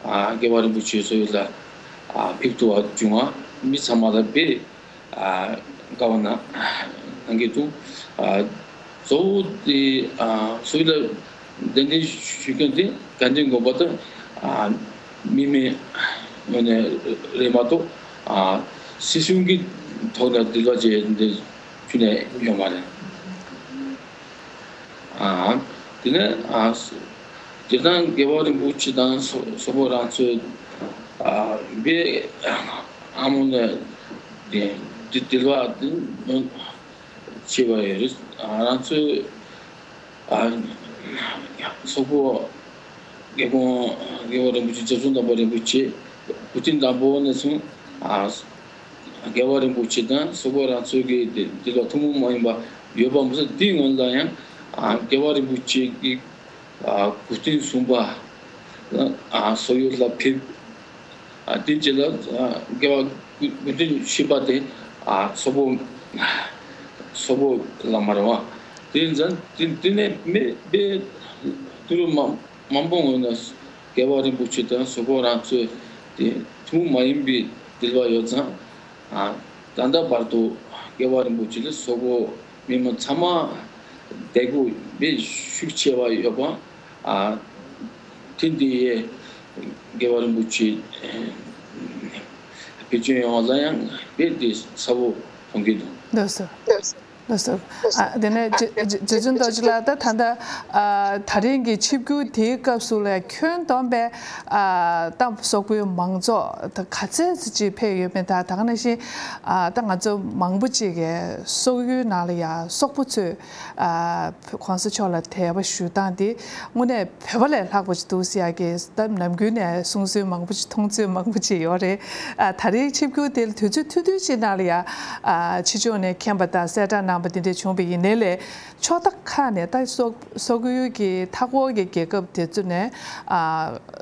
ཨ་རྒྱལ་བ་རིན་པོ་ཆེ་སོག་ཡུལ་ལ་ཨ་ཕེབས་ཐུབ་པ་བྱུང་བ་མི་ཚང་མ་ལ་དཔེ་ཨ་དགའ་བ་ན་གནང་གི་འདུག་ཨ་གཙོ་བོ་དེ་ཨ་སོག་ཡུལ་ལ་གདན་འདྲེན་ཞུ་མཁན་དེ་དགའ་ལྡན་དགོན་པ་དང་ཨ་མི་མེད་ངོས་ནས་རེད་མ་གཏོགས། ཨ་སྲིད་གཞུང་གི་ཐོག་ནས་འདི་ལ་བྱས་འདི་ཁྱོན་ནས་ཡོད་མ་རེད། ཨ་དེ་ནས་ཨ་སྤྱིར་བཏང་རྒྱལ་བ་རིན་པོ་ཆེ་དང་སོག་སོག་པོ་རང་ཚོའི་ཨ་དཔེ་ཨ་མོ་ནས་དེ་དེ་དེ་ལ་དེ་ཆེ་བ་ཡོད་རེད། ཨ་རང་ཚོའི་ཨ་སོག་པོ་རྒྱལ་དབང་རྒྱལ་བ་རིན་པོ་ཆེ་རྗེ་བཙུན་དམ་པ་རིན་པོ་ཆེ་སྐུ་དྲིན་དང་པོ་ནས་བཟུང་ཨ་རྒྱལ་བ་རིན་པོ་ཆེ་དང་སོག་པོ་རང་ཚོའི་གི་དེ་དེ་ལ་ཐུན་མོང་མ་ཡིན་པ་ཡོད་པ་མ་ཟད། དེའི་སྔོན་ལ་ཡང་ཨ་རྒྱལ་བ་རིན་པོ་ཆེ་གི་ཨ་སྐུ་ཕྲེང་གསུམ་པ་ཨ་སོག་ཡུལ་ལ་ཕེབས། ཨ་དེ་རྗེས་ལ་ཨ་རྒྱལ་བ་སྐུ་སྐུ་ཕྲེང་བཞི་པ་དེ་ཨ་སོག་པོ་སོག་པོ་བླ་མ་རེད་པ། དེ་ཙང་དེ་དེ་ནས་མི་དཔེ་དུས་རབས་མང་མང་པོ་སྔོན་ནས་རྒྱལ་བ་རིན་པོ་ཆེ་དང་སོག་པོ་རང་ཚོའི་དེ་ཐུན་མོང་མ་ཡིན་པའི་འབྲེལ་བ་ཡོད་ཙང་། ཨ་ད་ལྟ་བར་དུ་རྒྱལ་བ་རིན་པོ་ཆེ་ལ་སོག་པོ་མི་མང་ཚང་མ་དད་གུས་དཔེ་ཤུགས་ཆེ་བ་ཡོད་པ། ཨ་དེ་འདི་ཡས་རྒྱལ་བ་རིན་པོ་ཆེ་ཕེབས་བྱོན་ཡོང་བ་ལ་ཡང་དཔེ་དེ་ཚ་པོ་མཐོང་གི་འདུག་ལགས་སོ། ལགས་སོ། ཨ་དེ་ནས་རྗེ་རྗེ་རྗེ་བཙུན་རྡོ་རྗེ་ལགས། ད་ད་ལྟ་ཨ་དེ་རིང་གི་ཆིབས་བསྒྱུར་དེའི་སྐབས་སུ་ལ་ཁྱོན་བསྡོམས་པའི་ཨ་ད་སོག་པོའི་མང་ཚོགས་ད་ག་ཚད་ཅིག་ཕེབས་ཡོད་མེད། ད་ད་ག་ནང་བཞིན་ཨ་ད་ང་ཚོ་མང་པོ་ཅིག་གིས་སོག་ཡུལ་ནང་ལ་ཡ་སོག་པོ་ཚོས་ཨ་༸གོང་ས་མཆོག་ལ་དད་པ་ཞུ་སྟངས་དེ་དངོས་གནས་བོད་པ་ལས་ལྷག་པ་ཅིག་འདུག་ཟེར་ཡ་གི་ད་ནམ་རྒྱུན་ནས་གསུང་སྲོལ་མང་པོ་ཅིག་མཐོང་ཚུལ་མང་པོ་ཅིག་ཡོད་རེད། ཨ་ད་རེས་ཆིབས་བསྒྱུར་དེ་ལ་དུས་ཚོད་ཐུང་ཐུང་ཅིག་ནང་ལ་ཡ་ཨ་ཕྱི་ཕྱོགས་ནས་མཁྱེན་པ་དང་གསལ་བསྒྲགས་གནང་པ་དེ་འདྲ་བྱུང་བ་ཡིན་ནའི་ལས། ཕྱོགས་མཐའ་ཁག་ནས་ད་སོག་སོག་ཡུལ་གྱི་མཐའ་འཁོར་གྱི་རྒྱལ་ཁབ་དེ་ཚོ་ནས་ཨ་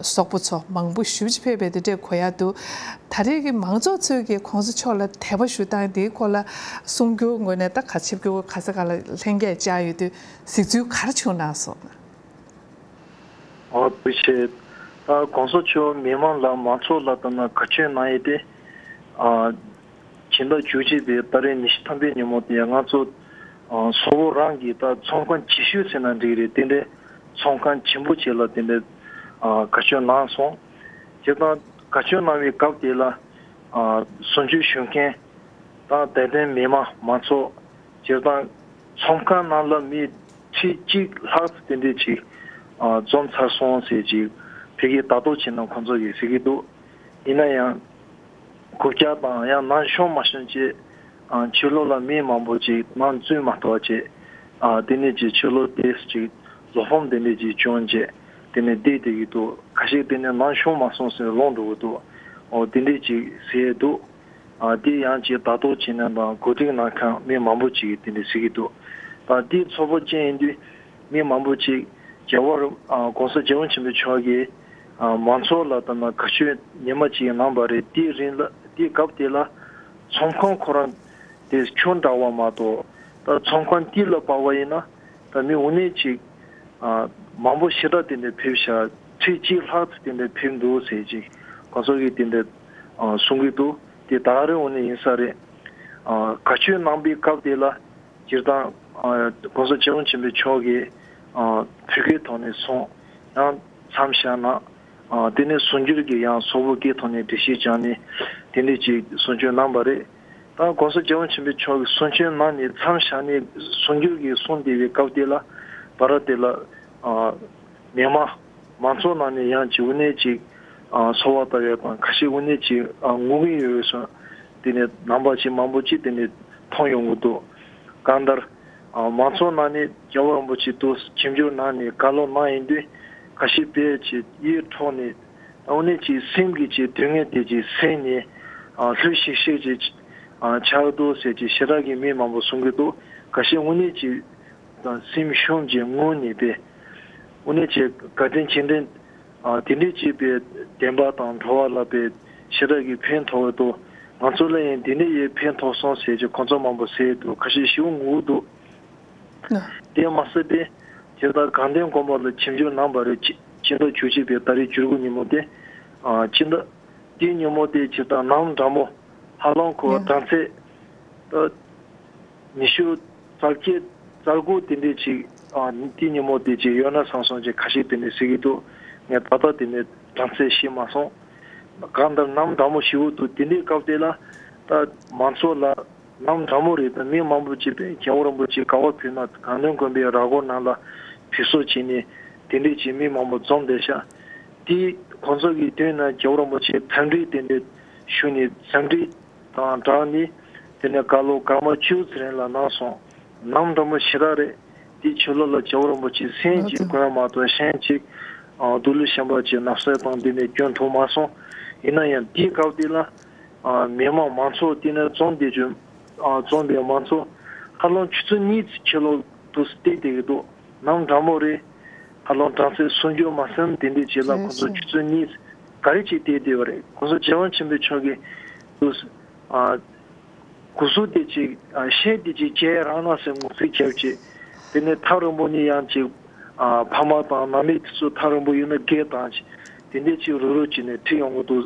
སོག་པོ་ཚོ་མང་པོ་ཞེ་པོ་ཅིག་ཕེབས་པའི་དེ་འདྲས་གོ་ཡ་འདུག་ད་རེས་ཀྱི་མང་ཚོགས་ཚོས་ཀྱིས་༸གོང་ས་མཆོག་ལ་དད་པ་ཞུ་སྟངས་དེའི་སྐོར་ལ་གསུང་སྒྱུར་ངོས་ནས་ད་ག་ཆིབས་བསྒྱུར་ག་ས་ག་ལ་ལྷན་རྒྱས་བཅར་ཡོད་དུས་གཟིགས་ཚུལ་ག་རེ་བྱུང་གནང་སོང་། ཨོ་ཐུགས་རྗེ་ཆེ། ད་༸གོང་ས་མཆོག་མི་མང་ལ་མང་ཚོགས་ལ་ད་ན་ག་ཆོད་གནང་ཡས་དེ། ཨ་ཕྱི་ཟླ་བཅུ་གཅིག་པའི་ཏ་རིག་ཉི་ཤུ་ཐམ་པའི་ཉིན་མོ་དེ་ང་ཚོ་ཨ་སོག་པོ་རང་གི་ད་ཚོང་ཁང་ཆེ་ཤོས་ཟེར་ན་འགྲིག་རེད། དེ་འདྲའི་ཚོང་ཁང་ཆེན་པོ་ཅིག་ལ་དེ་འདྲའི་ཨ་ག་ཆོད་གནང་སོང་། བྱས་ཙང་ག་ཆོད་གནང་བའི་སྐབས་དེ་ལ་ཨ་གསུང་ཆོས་ཞུ་མཁན་དང་དད་ལྡན་མི་མང་མང་ཚོགས། སྤྱིར་བཏང་ཚོང་ཁང་ནང་ལ་མི་ཁྲི་གཅིག་ལྷག་ཙམ་དེ་འདྲས་ཅིག་ཨ་འཛོམས་ཚར་སོང་ཟེར་ཅིག་ཕ་གིར་ལྟ་རྟོག་བྱེད་མཁན་ཁོང་ཚོ་གིས་ཟེར་གྱི་འདུག་ཡིན་ན་ཡང་རྐུབ་བཀྱག་དང་ཡང་ནང་ཤོང་མ་ཤོང་བྱས། ཨ་ཕྱི་ལོགས་ལ་མི་མང་པོ་ཅིག་ནང་འཛུལ་མ་ཐུབ་པ་བྱས། ཨ་དེ་འདྲས་ཅིག་ཕྱི་ལོགས་དེ་ཅིག་བཟོད་སྒོམ་དེ་འདྲས་ཅིག་བྱུང་བྱས། དེ་ནས་བསྡད་བསྡད་ཀྱི་འདུག་ཁ་ཤས་དེ་ནས་ནང་ཤོང་མ་སོང་ཟེར་ལངས་འགྲོ་གི་འདུག་འོ་དེ་འདྲས་ཅིག་ཟེར་འདུག་ཨ་དེ་ཡང་ཅིག་ལྟ་རྟོག་བྱེད་མཁན་དང་གོ་སྒྲིག་གནང་མཁན་མི་མང་པོ་ཅིག་གིས་དེ་འདྲ་ཟེར་གྱི་འདུག་ད་དེ་ཚོགས་པ་ཅན་ཡིན་དུས་མི་མང་པོ་ཅིག་རྒྱལ་བ་རིན་ཨ་༸གོང་ས་༸རྒྱལ་བ་ཆེན་པོ་མཆོག་གིས་ཨ་མང་ཚོགས་ལ་ད་ན་ག་ཆོད་ཉི་མ་ཅིག་གནང་བ་རེད། དེའི་རིང་ལ་དེའི་སྐབས་དེ་ལ་ཚོང་ཁང་ཁོ་རང་དེ་ཆུང་དྲགས་པ་མ་གཏོགས། ད་ཚོང་ཁང་དེ་ལ་དཔག་པ་ཡིན་ན། ད་མི་དངོས་གནས་ཅིག་ཨ་མང་པོ་ཞེ་དྲག་དེ་འདྲ་ཕེབས་ཤག་ཁྲི་གཅིག་ལྷག་ཙམ་དེ་འདྲ་ཕེབས་འདུག་ཟེར་ཅིག་ཁོང་ཚོ་གིས་དེ་འདྲ་ཨ་གསུང་གི་འདུག་དེ་ད་ག་རེ་དངོས་གནས་ཡིན་ས་རེད། ཨ་ག་ཆོད་གནང་པའི་སྐབས་དེ་ལ་སྤྱིར་བཏང་ཨ་༸གོང་ས་༸སྐྱབས་མགོན་ཆེན་པོ་མཆོག་གིས་ཨ་བོད་སྐད་ཐོག་ནས་གསུངས། ཡང་མཚམས་བཞག་ན། ཨ་དེ་ནས་གསུང་སྒྱུར་གྱིས་ཡང་སོག་པོ་སྐད་ཐོག་ནས་འགྲེལ་བཤད་བྱས་ནས་དེ་འདྲ་ཅིག་གསུང་ཆོས་གནང་བ་རེད། ད་༸གོང་ས་༸སྐྱབས་མགོན་ཆེན་པོ་མཆོག་གིས་གསུང་ཆོས་གནང་ནས་མཚམས་བཞག་ནས་གསུང་སྒྱུར་གྱིས་གསུང་བསྡད་པའི་སྐབས་དེ་ལ་བར་དེ་ལ་ཨ་མི་མང་མང་ཚོགས་ནང་ནས་ཡང་ཅིག་དངོས་གནས་ཅིག་ཨ་ཚོར་བ་ལྟ་བུ་དང་ཁ་ཤས་དངོས་གནས་ཅིག་ཨ་ངུ་གི་ཡོད་སོང་། དེ་ནས་རྣམ་པ་ཅིག་མང་པོ་ཅིག་དེ་ནས་མཐོང་ཡོང་གི་འདུག་གང་ལྟར། ཨ་མང་ཚོགས་ནང་ནས་རྒྱལ་བ་རིན་པོ་ཆེ་དུ་ཁྱིམ་བསྒྱུར་གནང་ནས་བཀའ་སློབ་གནང་ཡིན་དུས་ཁ་ཤས་དཔེ་ཆ་ཡིད་འཕྲོག་ནས་དངོས་གནས་ཀྱི་སེམས་ཀྱི་ཀྱི་དུས་ངན་དེ་ཀྱི་སེམས་ནས་ཨ་ལྷོད་ཤིག་ཤིག་ཅིག་ཨ་ཆགས་འདུག་ཟེར་ཀྱི་ཞེ་དྲག་གི་མི་མང་པོ་གསུང་གི་འདུག་ཁ་ཤས་དངོས་གནས་ཀྱི་དང་སེམས་ཤོམ་གྱི་ངུ་ནས་དཔེ་དངོས་གནས་ཀྱི་དགའ་སྤྲོ་བྱེད་འདྲེན། ཨ་དེ་འདྲའི་བྱས་པའི་བདེན་པ་དང་འགྲོ་བ་ལ་དཔེ་ཞེ་དྲག་གི་ཕན་ཐོགས་འདུག་ང་ཚོ་ལ་ཡང་འདི་ནས་ཡང་ཕན་ཐོགས་སོང་ཟེར་གྱི་ཁོང་ཚོ་མང་པོ་ཟེར་འདུག་ཁ་ཤས་ཞེ་པོ་ངུ་འདུག་དེ་མ་ཟད་པའི་དེ་ལྟར་དགའ་ལྡན་དགོན་པ་ལ་ཆིབས་བསྒྱུར་གནང་བ་རེད། ཕྱི་ཕྱི་ཟླ་བཅུ་གཅིག་པའི་ཟླ་རེའི་བཅུ་དགུ་ཉིན་མོ་དེ། ཨ་ཕྱི་ཟླ་དེའི་ཉིན་མོ་དེ་ཇི་ལྟར་གནམ་གྲང་མོ། ཧ་ལམ་ཁོ་གྲང་ཚད་ད་ཉི་ཤུ་རྩ་བརྒྱད་རྩ་དགུ་དེ་འདྲས་ཅིག་ཨ་དེའི་ཉིན་མོ་དེ་ཅིག་ཡོད་ན་བསམ་སོང་ཅིག་ཁ་ཤས་དེ་འདྲས་ཟེར་གྱི་འདུག་ངས་ད་ལྟ་དེ་འདྲས་གྲང་ཚད་ཤེས་མ་སོང་། གང་ལྟར་གནམ་གྲང་མོ་ཞེ་པོ་འདུག་དེ་འདྲའི་སྐབས་དེ་ལ་ད་མང་ཚོགས་ལ། གནམ་གྲང་མོ་རེད། ད་མི་མང་པོ་ཅིག་པས་རྒྱལ་བ་རིན་པོ་ཆེ་ག་པར་ཕེབས་ན་དགའ་ལྡན་དགོན་པའི་ར་སྐོར་ནང་ལ་ཕེབས་བསུ་བྱས་ནས་དེ་འདྲས་ཅིག་མི་མང་པོ་འཛོམས་བསྡད་ཤག་དེ་ཁོང་ཚོ་གི་མདུན་ན་རྒྱལ་བ་རིན་པོ་ཆེ་འཚམས་འདྲི་དེ་འདྲས་ཞུ་ནས་འཚམས་འདྲི་དང་སྦྲགས་ནས་དེ་ནས་སྐར་ལོ་སྐར་མ་བཅུ་ཙམ་རིང་ལ་གནང་སོང་། གནམ་གྲང་མོ་ཞེ་དྲག་རེད། དེའི་ཕྱི་ལོགས་ལ་རྒྱལ་བ་རིན་པོ་ཆེ་སེམས་ཀྱི་ང་ཚོ་མགོན་མ་གཏོགས་གཞན་ཅིག་ཨ་སྡུག་ལུས་གཞན་པ་ཅིག་ན་ཚ་དང་དེ་ནས་སྐྱོན་ཐོན་མ་སོང་། ཡིན་ན་ཡང་དེའི་སྐབས་དེ་ལ། ཨ་མི་མང་མང་ཚོགས་དེ་ནས་འཛོམས་བསྡད་རྒྱུ། ཨ་འཛོམས་པའི་མང་ཚོགས་ཧ་ལམ་ཆུ་ཚོད་གཉིས་ཙམ་ཕྱི་ལོགས་དུ་བལྟས་བསྡད་ཀྱི་འདུག་གནམ་གྲང་མོ་རེད། ཧ་ལམ་གྲང་ཚད་སུམ་ཅུ་མ་ཟིན་དེ་འདྲའི་རྗེས་ལ་ཁོང་ཚོ་ཆུ་ཚོད་གཉིས་ག་རེ་བྱས་བསྡད་བསྡད་པ་རེད། ཁོང་ཚོ་རྗེ་དབང་ཆེན་པོ་མཆོག་གིས་དུ་ཨ་སྐུ་གཟུགས་དེ་ཅིག་ཨ་ཤེས་དེ་ཅིག་བྱས་རང་ན་ཟེར་ངོ་ཚ་རྒྱབ་བྱས། དེ་ནས་ཐག་རིང་པོ་ནས་ཡང་ཅིག་ཨ་ཕ་མ་དང་མནའ་མ་དེ་ཚོ་ཐག་རིང་པོ་ཡོད་ན་སྐད་བཏང་བྱས། དེ་འདྲས་ཅིག་རུག་རུག་བྱས་ནས་ཁྲིད་ཡོང་གི་འདུག་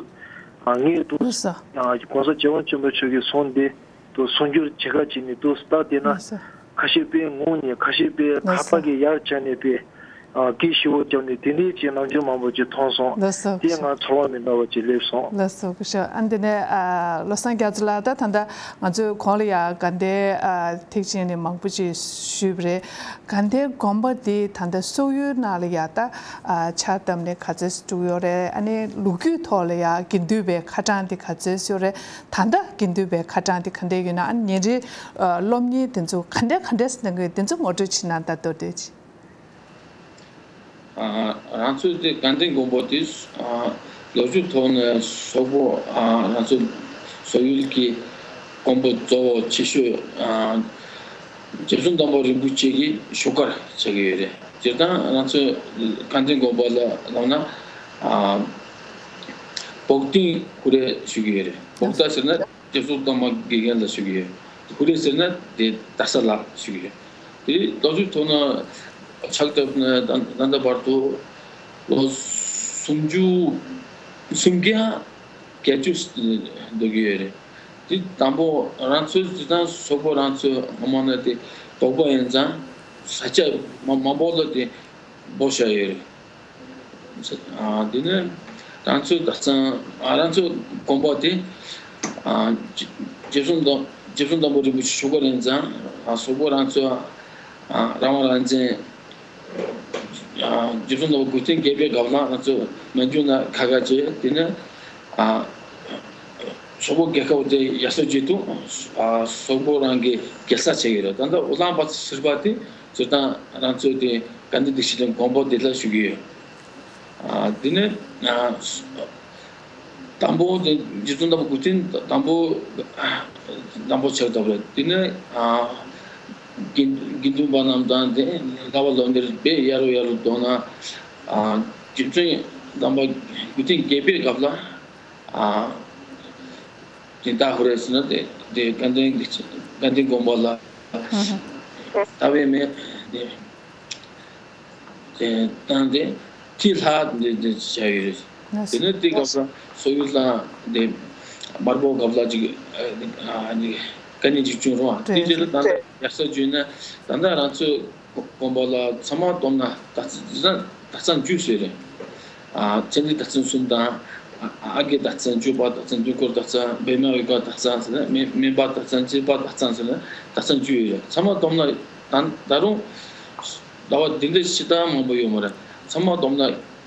ཨ་ངས་འདུག་ལགས་སོ། ཨ་༸གོང་ས་༸རྒྱལ་བ་ཆེན་པོ་མཆོག་གིས་གསུངས་ཏེ་འདུག་གསུང་སྒྱུར་བྱེད་ཁ་བྱས་ནས་འདུག་ལྟ་བསྡད་ན། ལགས་སོ། ཁ་ཤས་དཔེ་ངུ་ནས་ཁ་ཤས་དཔེ་ལགས་ཁ་སོ། པ་གིས་ཡར་བཅག་ནས་དཔེ་ཨ་སྐད་ཞེ་པོ་བརྒྱབ་ནས་དེ་འདྲས་ཅིག་རྣམ་འགྱུར་མང་པོ་ཅིག་མཐོང་སོང་། ལགས་སོ། དེས་ང་ཚོར་བ་མི་འདྲ་བ་ཅིག་སླེབས་སོང་། ལགས་སོ། སྐུ་ཞབས། ཨ་འདི་ནས་ཨ་བློ་བཟང་རྒྱ་མཚོ་ལགས། ད་ད་ལྟ་ང་ཚོས་གོང་ལ་ཡང་དགའ་ལྡན་ཨ་ཐེག་ཆེན་ནས་མང་པོ་ཅིག་ཞུས་པ་རེད། དགའ་ལྡན་དགོན་པ་འདི་ད་ལྟ་སོག་ཡུལ་ནང་ལ་ཡང་ད་ཨ་ཕྱག་བཏབ་ནས་ག་ཚོད་འགྲོ་ཡོད་རེད། ཨ་ནི་ལོ་རྒྱུས་ཐོག་ལ་ཡང་དགེ་འདུན་པའི་ཁ་གྲངས་འདི་ག་ཚོད་ཡོད་རེད། ད་ལྟ་དགེ་འདུན་པའི་ཁ་གྲངས་འདི་ག་འདྲས་ཡོད་ན། ཨ་ནི་ཉིན་རེའི་ཨ་སློབ་གཉེར་དེ་ཚོ་ག་འདྲས་ག་འདྲས་གནང་གི་ཡོད། དེ་ཚོ་ངོ་སྤྲོད་བྱེད་ན་ད་མདོར་བསྡུས་ཅིག་ཨ་རང་ཚོའི་དེ་དགའ་ལྡན་དགོན་པ་དེ་ཨ་ལོ་རྒྱུས་ཐོག་ནས་སོག་པོ་ཨ་རང་ཚོ་སོག་ཡུལ་གྱི་དགོན་པ་གཙོ་བོ་ཆེ་ཤོས་ཨ་རྗེ་བཙུན་སྟག་པོ་རིན་པོ་ཆེ་གི་བཞུགས་སྒར་ཆགས་ཀྱི་ཡོད་རེད། སྤྱིར་བཏང་རང་ཚོའི་དགའ་ལྡན་དགོན་པ་ལ་ལབ་ན་ཨ་བོག་སྟེང་ཁུ་རེ་ཞུ་གི་ཡོད་རེད། བོག་ད་ཟེར་ན་རྗེ་བཙུན་སྟག་མ་དགེ་རྒན་ལ་ཞུ་གི་ཡོད། ཁུ་རེ་ཟེར་ན་དེ་ད་ས་ལ་ཞུ་གི་ཡོད། དེ་ལོ་རྒྱུས་ཐོག་ན་ཕྱག་བཏབ་ནས་ད་ད་ལྟ་བར་དུ་ལོ་སུམ་ཅུ་སུམ་བརྒྱ་བརྒྱད་ཅུ་འགྲོ་གི་ཡོད་རེད། དེ་དང་པོ་རང་ཚོའི་སྤྱིར་བཏང་སོག་པོ་རང་ཚོའི་སྔོན་མ་ནས་དེ་དོག་པོ་ཡིན་ཙང་ས་ཆ་མ་མང་པོ་ལ་དེ་སྦོ་བཞག་ཡོད་རེད། ཨ་དེ་ནས་རང་ཚོའི་དག་ཚང་ཨ་རང་ཚོའི་དགོན་པ་དེ་ཨ་རྗེ་རྗེ་བཙུན་དང་རྗེ་བཙུན་སྟག་པོ་རིན་པོ་ཆེ་བཞུགས་སྒར་ཡིན་ཙང་ཨ་སོག་པོ་རང་ཚོའི་ཨ་རང་དབང་རང་བཙན་ཨ་རྗེ་བཙུན་སྟག་པོ་སྐུ་རྟེན་བརྒྱད་པའི་སྐབས་ལ་ང་ཚོ་མན་ཇུ་ན་ཁ་ཁ་བྱས། དེ་ནས་ཨ་སོག་པོ་རྒྱལ་ཁབ་དེ་ཡར་སོ་བྱེད་དུས་ཨ་སོག་པོ་རང་གི་རྒྱལ་ས་བྱེད་ཀྱི་རེད། ད་ལྟ་ཨུ་ལན་བ་ཟེར་བ་དེ་སྤྱིར་བཏང་རང་ཚོའི་དེ་དགའ་ལྡན་བདེ་ཆེན་གླིང་དགོན་པ་དེ་ལ་ཞུ་གི་ཡོད། ཨ་དེ་ནས་ཨ་དང་པོ་དེ་རྗེ་བཙུན་སྟག་པོ་སྐུ་རྟེན་དང་པོ་དང་པོ་ཆགས་ཐུབ་རེད། དེ་ནས་ཨ་དགེ་དགེ་འདུན་པ་རྣམས་དང་དེ་ལྷ་བ་ལོ་འདིར་བེ་ཡ་རུ་ཡ་རུ་གཏོང་ན་ཨ་རྗེ་བཙུན་སྟག་པོ་སྐུ་རྟེན་བརྒྱད་པའི་སྐབས་ལ་ཨ་དེ་ད་ཧུ་རེ་ཟེར་ན་དེ་དེ་དགའ་ལྡན་དགའ་ལྡན་དགོན་པ་ལ་ད་བེ་མེ་དེ། བཏང་སྟེ་ཁྲི་ལྷག་འདི་འདི་བྱ་ཡོད་རེད། དེ་ནས་དེ་སྐབས་ལ་སོག་ཡུལ་དང་འདི་དམར་པོ་སྐབས་ལ་ཅིག་ཨ་ནི་དཀའ་ཉེན་ཅིག་བྱུང་རུང་དེ་རྗེས་ལ་ད་ལྟ་ཡག་ས་བྱུང་ན་ད་ལྟ་རང་ཚོའི་དགོན་པ་ལ་ཚང་མ་བསྡོམས་ན་ད་ད་ཚང་བཅུ་ཟེར་རེད། ཨ་ཚེ་འདི་ད་ཚང་གསུམ་དང་ཨ་ཨ་རྒས་ད་ཚང་བཅུ་པ་ད་ཚང་དུས་འཁོར་ད་ཚང་བེ་མ་ཡོ་ག་ད་ཚང་ཟེར་ན་སྨན་པ་ད་ཚང་སྐྱེས་པ་ད་ཚང་ཟེར་ན་ད་ཚང་བཅུ་ཡོད་རེད། ཚང་མ་བསྡོམས་ན་ད་ད་རུང་། ཟླ་བ་འདི་འདྲ་ཞེ་དྲག་མང་པོ་ཡོད་མ་རེད། ཚང་མ་བསྡོམས་ན་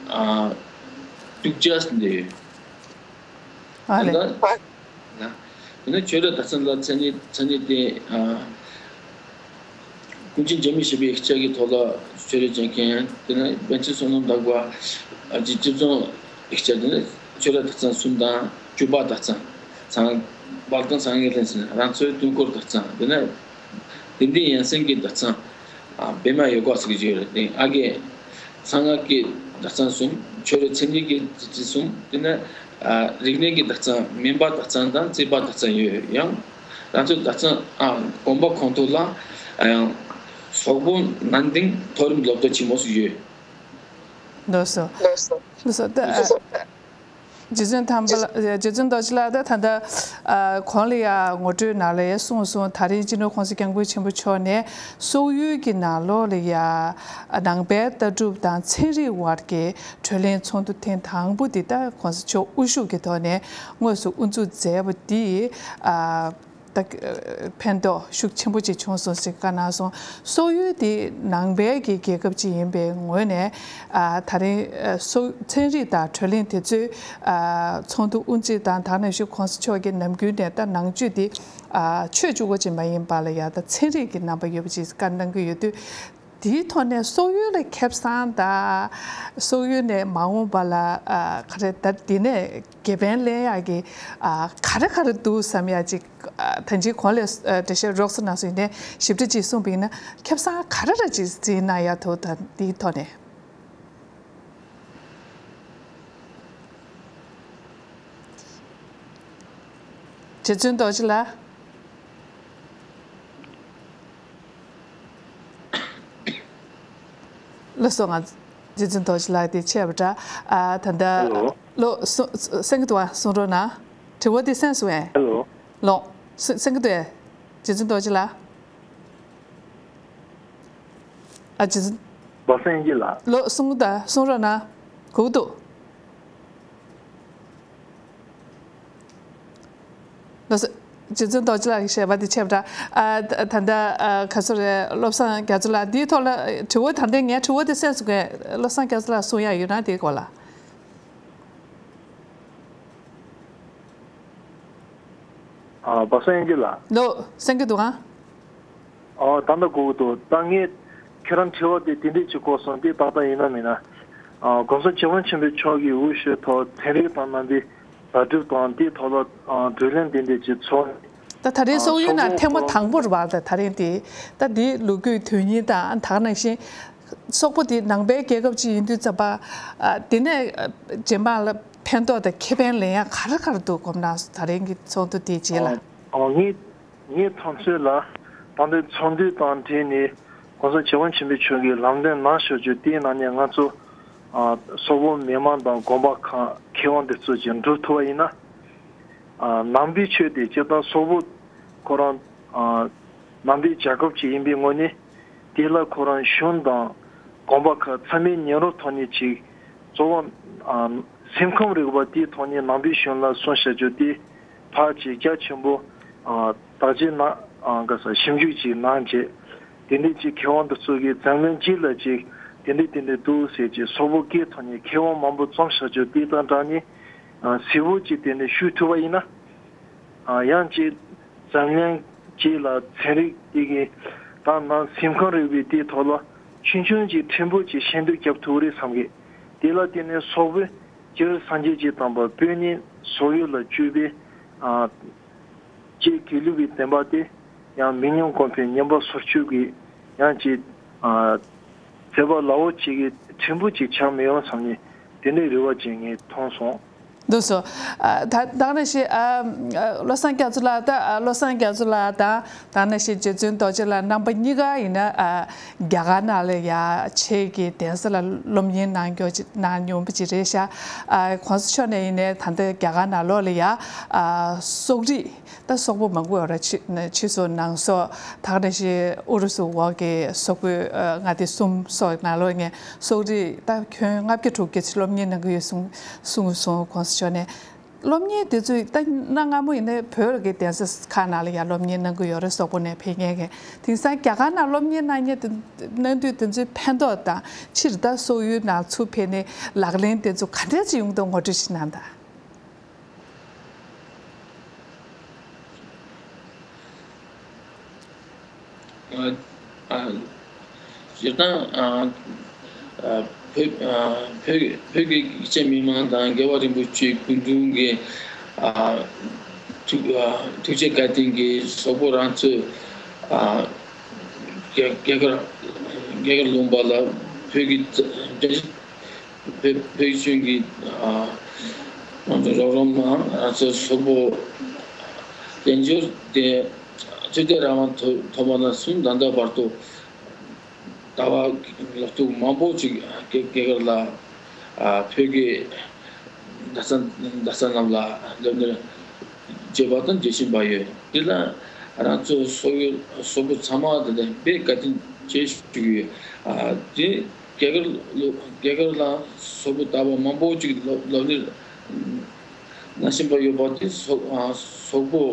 ཨ་དྲུག་བརྒྱ་འདི་ཡོད། ཨ་ལེ། ད་ལྟ་དེ་ནས་ཆོས་ར་དར་ཚང་ལ་མཚན་ཉིད་མཚན་ཉིད་དེ་ཨ་ཀུན་མཁྱེན་འཇིགས་མེད་ཞི་བའི་ཡིག་ཆ་གི་ཐོག་ལ་ཆོས་ར་སྦྱང་མཁན། དེ་ནས་པཎ་ཆེན་བསོད་ནམས་དག་པ་ཨ་ཅེ་རྗེ་བཙུན་ཡིག་ཆ། དེ་ནས་ཆོས་ར་དར་ཚང་གསུམ་དང་བཅུ་པ་དར་ཚང་། ཚང་བར་དང་ཚང་ངེ་ལེན་ཟེར་ན་རང་ཚོའི་དུས་འཁོར་དར་ཚང་། དེ་ནས་དེ་འདི་ཡན་སེང་གི་དར་ཚང་། ཨ་བེ་མ་ཡོ་ག་ཟེར་གྱི་ཡོད་རེད། དེ་ཨ་རྒས་གསང་སྔགས་ཀྱི་དར་ཚང་གསུམ། ཆོས་ར་མཚན་ཉིད་ཀྱི་དར་ཚང་གསུམ། དེ་ནས་ ཨ་རིག་གནས་ཀྱི་དག་ཚང་མིན་པ་དག་ཚང་དང་རྩིས་པ་དག་ཚང་ཡོད། ཡང་ང་ཚོ་དག་ཚང་ཨ་དགོན་པ་ཁོངས་གཏོགས་ལ་ཡང་སོག་པོ་ནན་ཏིང་མཐོ་རིམ་སློབ་གྲྭ་ཆེན་མོ་ཞིག་ཡོད། ལགས་སོ། ལགས་སོ། ད་རྗེ་བཙུན་དམ་པ་ལགས། རྗེ་བཙུན་རྡོ་རྗེ་ལགས། ད་ད་ལྟ་ཨ་གོང་ལ་ཡ་ངོ་སྤྲོད་ནང་ལ་ཡ་གསུངས་སོང་། ད་རིང་སྤྱི་ནོར་༸གོང་ས་༸སྐྱབས་མགོན་ཆེན་པོ་མཆོག་ནས་སོག་ཡུལ་གྱི་ནང་ལོགས་ལ་ཡ་ནང་པའི་ལྟ་གྲུབ་དང་ཚན་རིག་དབར་གྱི་གྲོས་གླེང་ཚོགས་འདུ་ཐེངས་དང་པོ་འདི་ད་༸གོང་ས་མཆོག་དབུ་བཞུགས་ཀྱི་ཐོག་ནས་དངོས་སུ་དབུ་འཛུགས་མཛད་པ་འདི་ཨ། ད་ཕན་ཐོགས་ཤུགས་ཆེན་པོ་ཅིག་བྱུང་སོང་ཟེར་བཀའ་གནང་སོང་། སོག་ཡུལ་དེ་ནང་པའི་གི་རྒྱལ་ཁབ་ཅིག་ཡིན་པའི་ངོས་ནས་ཨ་ད་རིང་ཨ་སོག་ཚན་རིག་དང་གྲོས་གླེང་དེ་ཚོའི་ཨ་ཚོགས་འདུ་དབུ་འཛུགས་དང་། ད་ནང་བཞིན་༸གོང་ས་མཆོག་གིས་ནམ་རྒྱུན་ནས་ད་ནང་ཆོས་དེ་ཨ་ཆོས་གཅིག་པོ་ཅིག་མ་ཡིན་པ་ལ་ཡ་ད་ཚན་རིག་གི་རྣམ་པ་ཡོད་པ་ཅིག་བཀའ་གནང་གི་ཡོད་དུས། དེའི་ཐོག་ནས་སོག་ཡུལ་ལ་ཁེ་བཟང་དང་སོག་ཡུལ་ནས་མ་འོངས་པ་ལ་ཨ་ག་རེ་ད་དེ་ནས་དགེ་ཕན་ལེན་ཡག་གི་ཨ་ག་རེ་ག་རེ་འདུག་བསམ་ཡག་ཅིག་ཨ་ད་ཅིག་གོང་ལ་ཨ་འགྲེལ་བཤད་རོགས་ཟེར་གནང་སོང་། ཡིན་ནའི་ཞིབ་ཕྲ་ཅིག་གསུངས་པ་ཡིན་ན་ཁེ་བཟང་ག་རེ་ར་ཅིག་འཛིན་གནང་ཡག་འདུག་ད་དེའི་ཐོག་ནས། རྗེ་བཙུན་རྡོ་རྗེ་ལགས། ལགས་སོ། ང་རྗེ་བཙུན་རྡོ་རྗེ་ལགས་དེ་ཆད་པ་འདྲ། ཨ་ད་ལྟ་ཧེ་ལོ། ལོ་གསུང་གསུང་གསན་གྱི་འདུག་ཨ། གསུང་རོགས་གནང་། དྲི་བ་དེ་གསན་སོང་ངས། ཧེ་ལོ། ལོ། གསུང་གསན་གྱི་འདུག་ཨེ། རྗེ་བཙུན་རྡོ་རྗེ་ལགས། ཨ་རྗེ་བཙུན། བ་སངས་སྐྱིད་ལགས། ལོ་གསུང་གི་འདུག་ཨ། གསུང་རོགས་གནང་། གོ་གི་འདུག་ལགས་སོ། རྗེ་བཙུན་རྡོ་རྗེ་ལགས་ཀྱི་བཤད་པ་འདི་ཆད་པ་འདྲ། ཨ་ད་ད་ལྟ་ཨ་ག་ཚོད་རེད། བློ་བཟང་རྒྱ་མཚོ་ལགས་འདིའི་ཐོག་ལ་དྲི་བ་ད་ལྟ་ངའི་དྲི་བ་འདི་གསན་སོང་ངས། བློ་བཟང་རྒྱ་མཚོ་ལགས་གསུང་ཡག་ཡོད་ན་དེའི་སྐོར་ལ། ཨ་བ་སངས་སྐྱིད་ལགས། ལོ་གསན་གྱི་འདུག་ཨ། ཨོ་ད་ལྟ་གོ་གི་འདུག་ད་ངས་ཁྱེད་རང་དྲི་བ་དེ་དེ་འདྲས་ཅིག་གོ་སོང་། དེ་ཏག་ཏག་ཡིན་ན་མིན་ན། ཨ་༸གོང་ས་༸སྐྱབས་མགོན་ཆེན་པོ་མཆོག་གི་དབུ་བཞུགས་ཐོག་ཚན་རིག་དང་རྣམ་པའི་ལྟ་གྲུབ་དང་དེའི་ཐོག་ལ་ཨ་གྲོས་གླེང་དེ་འདྲས་ཅིག་ཚོགས། ད་ད་རེས་ཨ་སོག་ཡུལ་ནང་ཐེངས་མ་དང་པོ་རེད་པ། ད་ད་རིང་དེ་ད་དེའི་ལོ་རྒྱུས་དོན་སྙིང་དང་། ད་ག་ནང་བཞིན་སོག་པོ་དེ་ནང་པའི་རྒྱལ་ཁབ་ཅིག་ཡིན་དུས་ཙམ་པ་ཨ་དེ་ནས་ཨ་རྗེས་མ་ལ་ཕན་ཐོགས་དང་ཁེ་ཕན་ལེན་ཡག་ག་རེ་ག་རེ་འདུག་གོམས་གནང་སོང་། ད་རིང་གི་ཚོགས་འདུ་དེའི་རྗེས་ལ། ཨ་ཨ་ངས། ངའི་མཐོང་ཚུལ་ལ། ད་ལྟའི་ཚོགས་འདུ་དང་འབྲེལ་ནས་༸གོང་ས་༸སྐྱབས་མགོན་ཆེན་པོ་མཆོག་གིས་ལམ་སྟོན་གནང་བཞག་རྒྱུ་དེའི་ནང་ནས་ང་ཚོ་ཨ་སོག་པོ་མི་མང་དང་དགོན་པ་ཁག་མཁས་དབང་འདི་ཚོ་ཅིག་འགྲོ་ཐུབ་པ་ཡིན་ན། ཨ་ནང་པའི་ཆོས་དེ་སྤྱིར་བཏང་སོག་པོ་ཁོ་རང་ཨ་ནང་པའི་རྒྱལ་ཁབ་ཅིག་ཡིན་པའི་ངོས་ནས། དེ་ལ་ཁོ་རང་གཞུང་དང་དགོན་པ་ཁག་ཚང་མས་མཉམ་རུབ་ཐོག་ནས་ཅིག་གཙོ་བོ་ཨ་སེམས་ཁམས་རིག་པ་དེའི་ཐོག་ནས་ནང་པའི་གཞུང་ལ་གསུངས་བཞག་རྒྱུ་དེ། ཕར་ཅིག་རྒྱ་ཆེན་པོ་ཨ་བརྟག་དཔྱད་གནང་། ཨ་ག་ས་ཞིབ་འཇུག་ཅིག་གནང་རྗེས། དེ་འདྲའི་ཅིག་མཁས་དབང་འདི་ཚོ་གིས་འཛམ་གླིང་སྤྱི་ལ་ཅིག་དེ་འདྲའི་དེ་འདྲའི་འདུག་ཟེར་ཅིག་སོག་པོ་སྐད་ཐོག་ནས་མཁས་དབང་མང་པོ་རྩོམ་བཞག་རྒྱུ་དེ་དང་སྦྲགས་ནས། ཨ་གཟིགས་པོ་ཅིག་དེ་འདྲ་ཞུ་ཐུབ་པ་ཡིན་ན། ཨ་ཡང་ཅིག་འཛམ་གླིང་སྤྱི་ལ་ཚན་རིག་དེ་གི་དང་ནང་སེམས་ཁམས་རིག་པའི་དེའི་ཐོག་ལ་ཆུང་ཆུང་ཅིག་ཕྲན་བུ་ཅིག་ཤེས་འདོད་རྒྱབ་ཐུབ་ཀྱི་རེད་བསམ་གི། དེ་ལ་བརྟེན་ནས་སོག་པོས་སྤྱིར་སངས་རྒྱས་ཀྱི་དམ་པ་དཔོན་ཉིད་སོག་ཡུལ་ལ་བསྐྱོད་པའི་ཨ་ཅེས་དགེ་ལུགས་པའི་བསྟན་པ་དེ་ཡང་མི་ཉམས་གོང་འཕེལ་ཉམས་པ་སོར་ཆུད་ཀྱི་ཡང་ཅིག་ཨ་མཛད་པ་ལ་འོ་ཅིག་གི་ཕྲན་བུ་ཅིག་ཆགས་མི་ཡོང་བསམ་ནས་དེ་འདྲའི་རེ་བ་ཅིག་ངས་མཐོང་སོང་། འདུག་སོ། ཨ་ད་ད་ག་ནང་བཞིན་ཨ་བློ་བཟང་རྒྱ་མཚོ་ལགས་དང་། ཨ་བློ་བཟང་རྒྱ་མཚོ་ལགས་དང་། ད་ག་ནང་བཞིན་རྗེ་བཙུན་རྡོ་རྗེ་ལགས་རྣམ་པ་གཉིས་ཀ་ཡིན་ན་ཨ་རྒྱ་གར་ནང་ལ་ཡ་ཆེད་ཀྱི་གདན་ས་ལ་སློབ་གཉེར་གནང་མྱོང་ཅིག་གནང་མྱོང་བ་ཅིག་རེད་ཤག་ཨ་༸གོང་ས་མཆོག་ནས་ཡིན་ནའི་ད་ལྟ་རྒྱ་གར་ནང་ལོགས་ལ་ཡ་ཨ་སོག་རིགས། ད་སོག་པོ་མང་པོ་ཡོད་རེད། ཕྱི་ཕྱི་སོག་ནང་སོག་ད་ག་ནང་བཞིན་ཨུ་རུ་སུ་འོག་གི་སོག་པོ་ཨ་མངའ་སྡེ་གསུམ་སོགས་ནང་ལོགས་ནས་སོག་རིགས་ད་ཁྱོན་ལྔ་བརྒྱ་དྲུག་བརྒྱ་ཅིག་སློབ་གཉེར་གནང་གི་ཡོད་གསུངས་གསུངས་སོང་༸གོང་ས་མཆོག་ནས། སློབ་གཉེར་དེ་ཚོ་ད་གནའ་སྔ་མོ་ཡིན་ནའི་བོད་ཀྱི་གདན་ས་ཁག་ནང་ལ་ཡང་སློབ་གཉེར་གནང་གི་ཡོད་རེད། སོག་པོ་ནས་ཕེབས་མཁན་གྱི། དེང་སང་རྒྱ་གར་ནང་སློབ་གཉེར་གནང་མཁན་དེ་གནང་དུས་དེ་ཚོའི་ཕན་ཐོགས་དང་། ཕྱིར་ད་སོག་ཡུལ་ནང་ཚུར་ཕེབས་ནས་ལག་ལེན་དེ་ཚོ་ག་འདྲས་ཅིག་ཡོང་དུས་ངོ་སྤྲོད་ཅིག་གནང་དང་། ཨ་ཨ་སྤྱིར་བཏང་ཨ་ཨ་བོད་ཨ་བོད་བོད་ཀྱི་སྐྱབས་མགོན་མི་མང་དང་རྒྱལ་བ་རིན་པོ་ཆེའི་སྐུ་མདུན་གྱི་ཨ་ཐུགས་ཨ་ཐུགས་རྗེ་བཀའ་དྲིན་གྱིས་སོག་པོ་རང་ཚོས་ཨ་རྒྱ་རྒྱ་གར་རྒྱ་གར་ལུང་པ་ལ་བོད་ཀྱི་བོད་བོད་གཞུང་གི་ཨ་ རོགས་རམ་ནང་ང་ཚོའི་སོག་པོ་དཔལ་འབྱོར་དེ་ཆོས་དད་རང་དབང་ཐོབ་ཐོབ་པ་ནས་བཟུང་ད་ལྟ་བར་དུ་ཟླ་བ་ལོ་ཐུག་མང་པོ་ཅིག་རྒྱ་རྒྱ་གར་ལ་ཨ་བོད་ཀྱི་གྲྭ་ས་གྲྭ་ས་རྣམས་ལ་སློབ་གཉེར་བྱས་པ་དང་བྱེད་བཞིན་པ་ཡོད། འདི་ལ་རང་ཚོའི་སོག་ཡུལ་སོག་པོ་ཚང་མ་དེ་ལ་དཔེ་བཀའ་དྲིན་ཆེ་ཞུ་གི་ཡོད། ཨ་དེ་རྒྱ་གར་རྒྱ་གར་ལ་སོག་པོ་ཟླ་བ་མང་པོ་ཅིག་སློབ་སློབ་གཉེར་གནང་བཞིན་པ་ཡོད་པ་དེ་སོག་ཨ་སོག་པོ་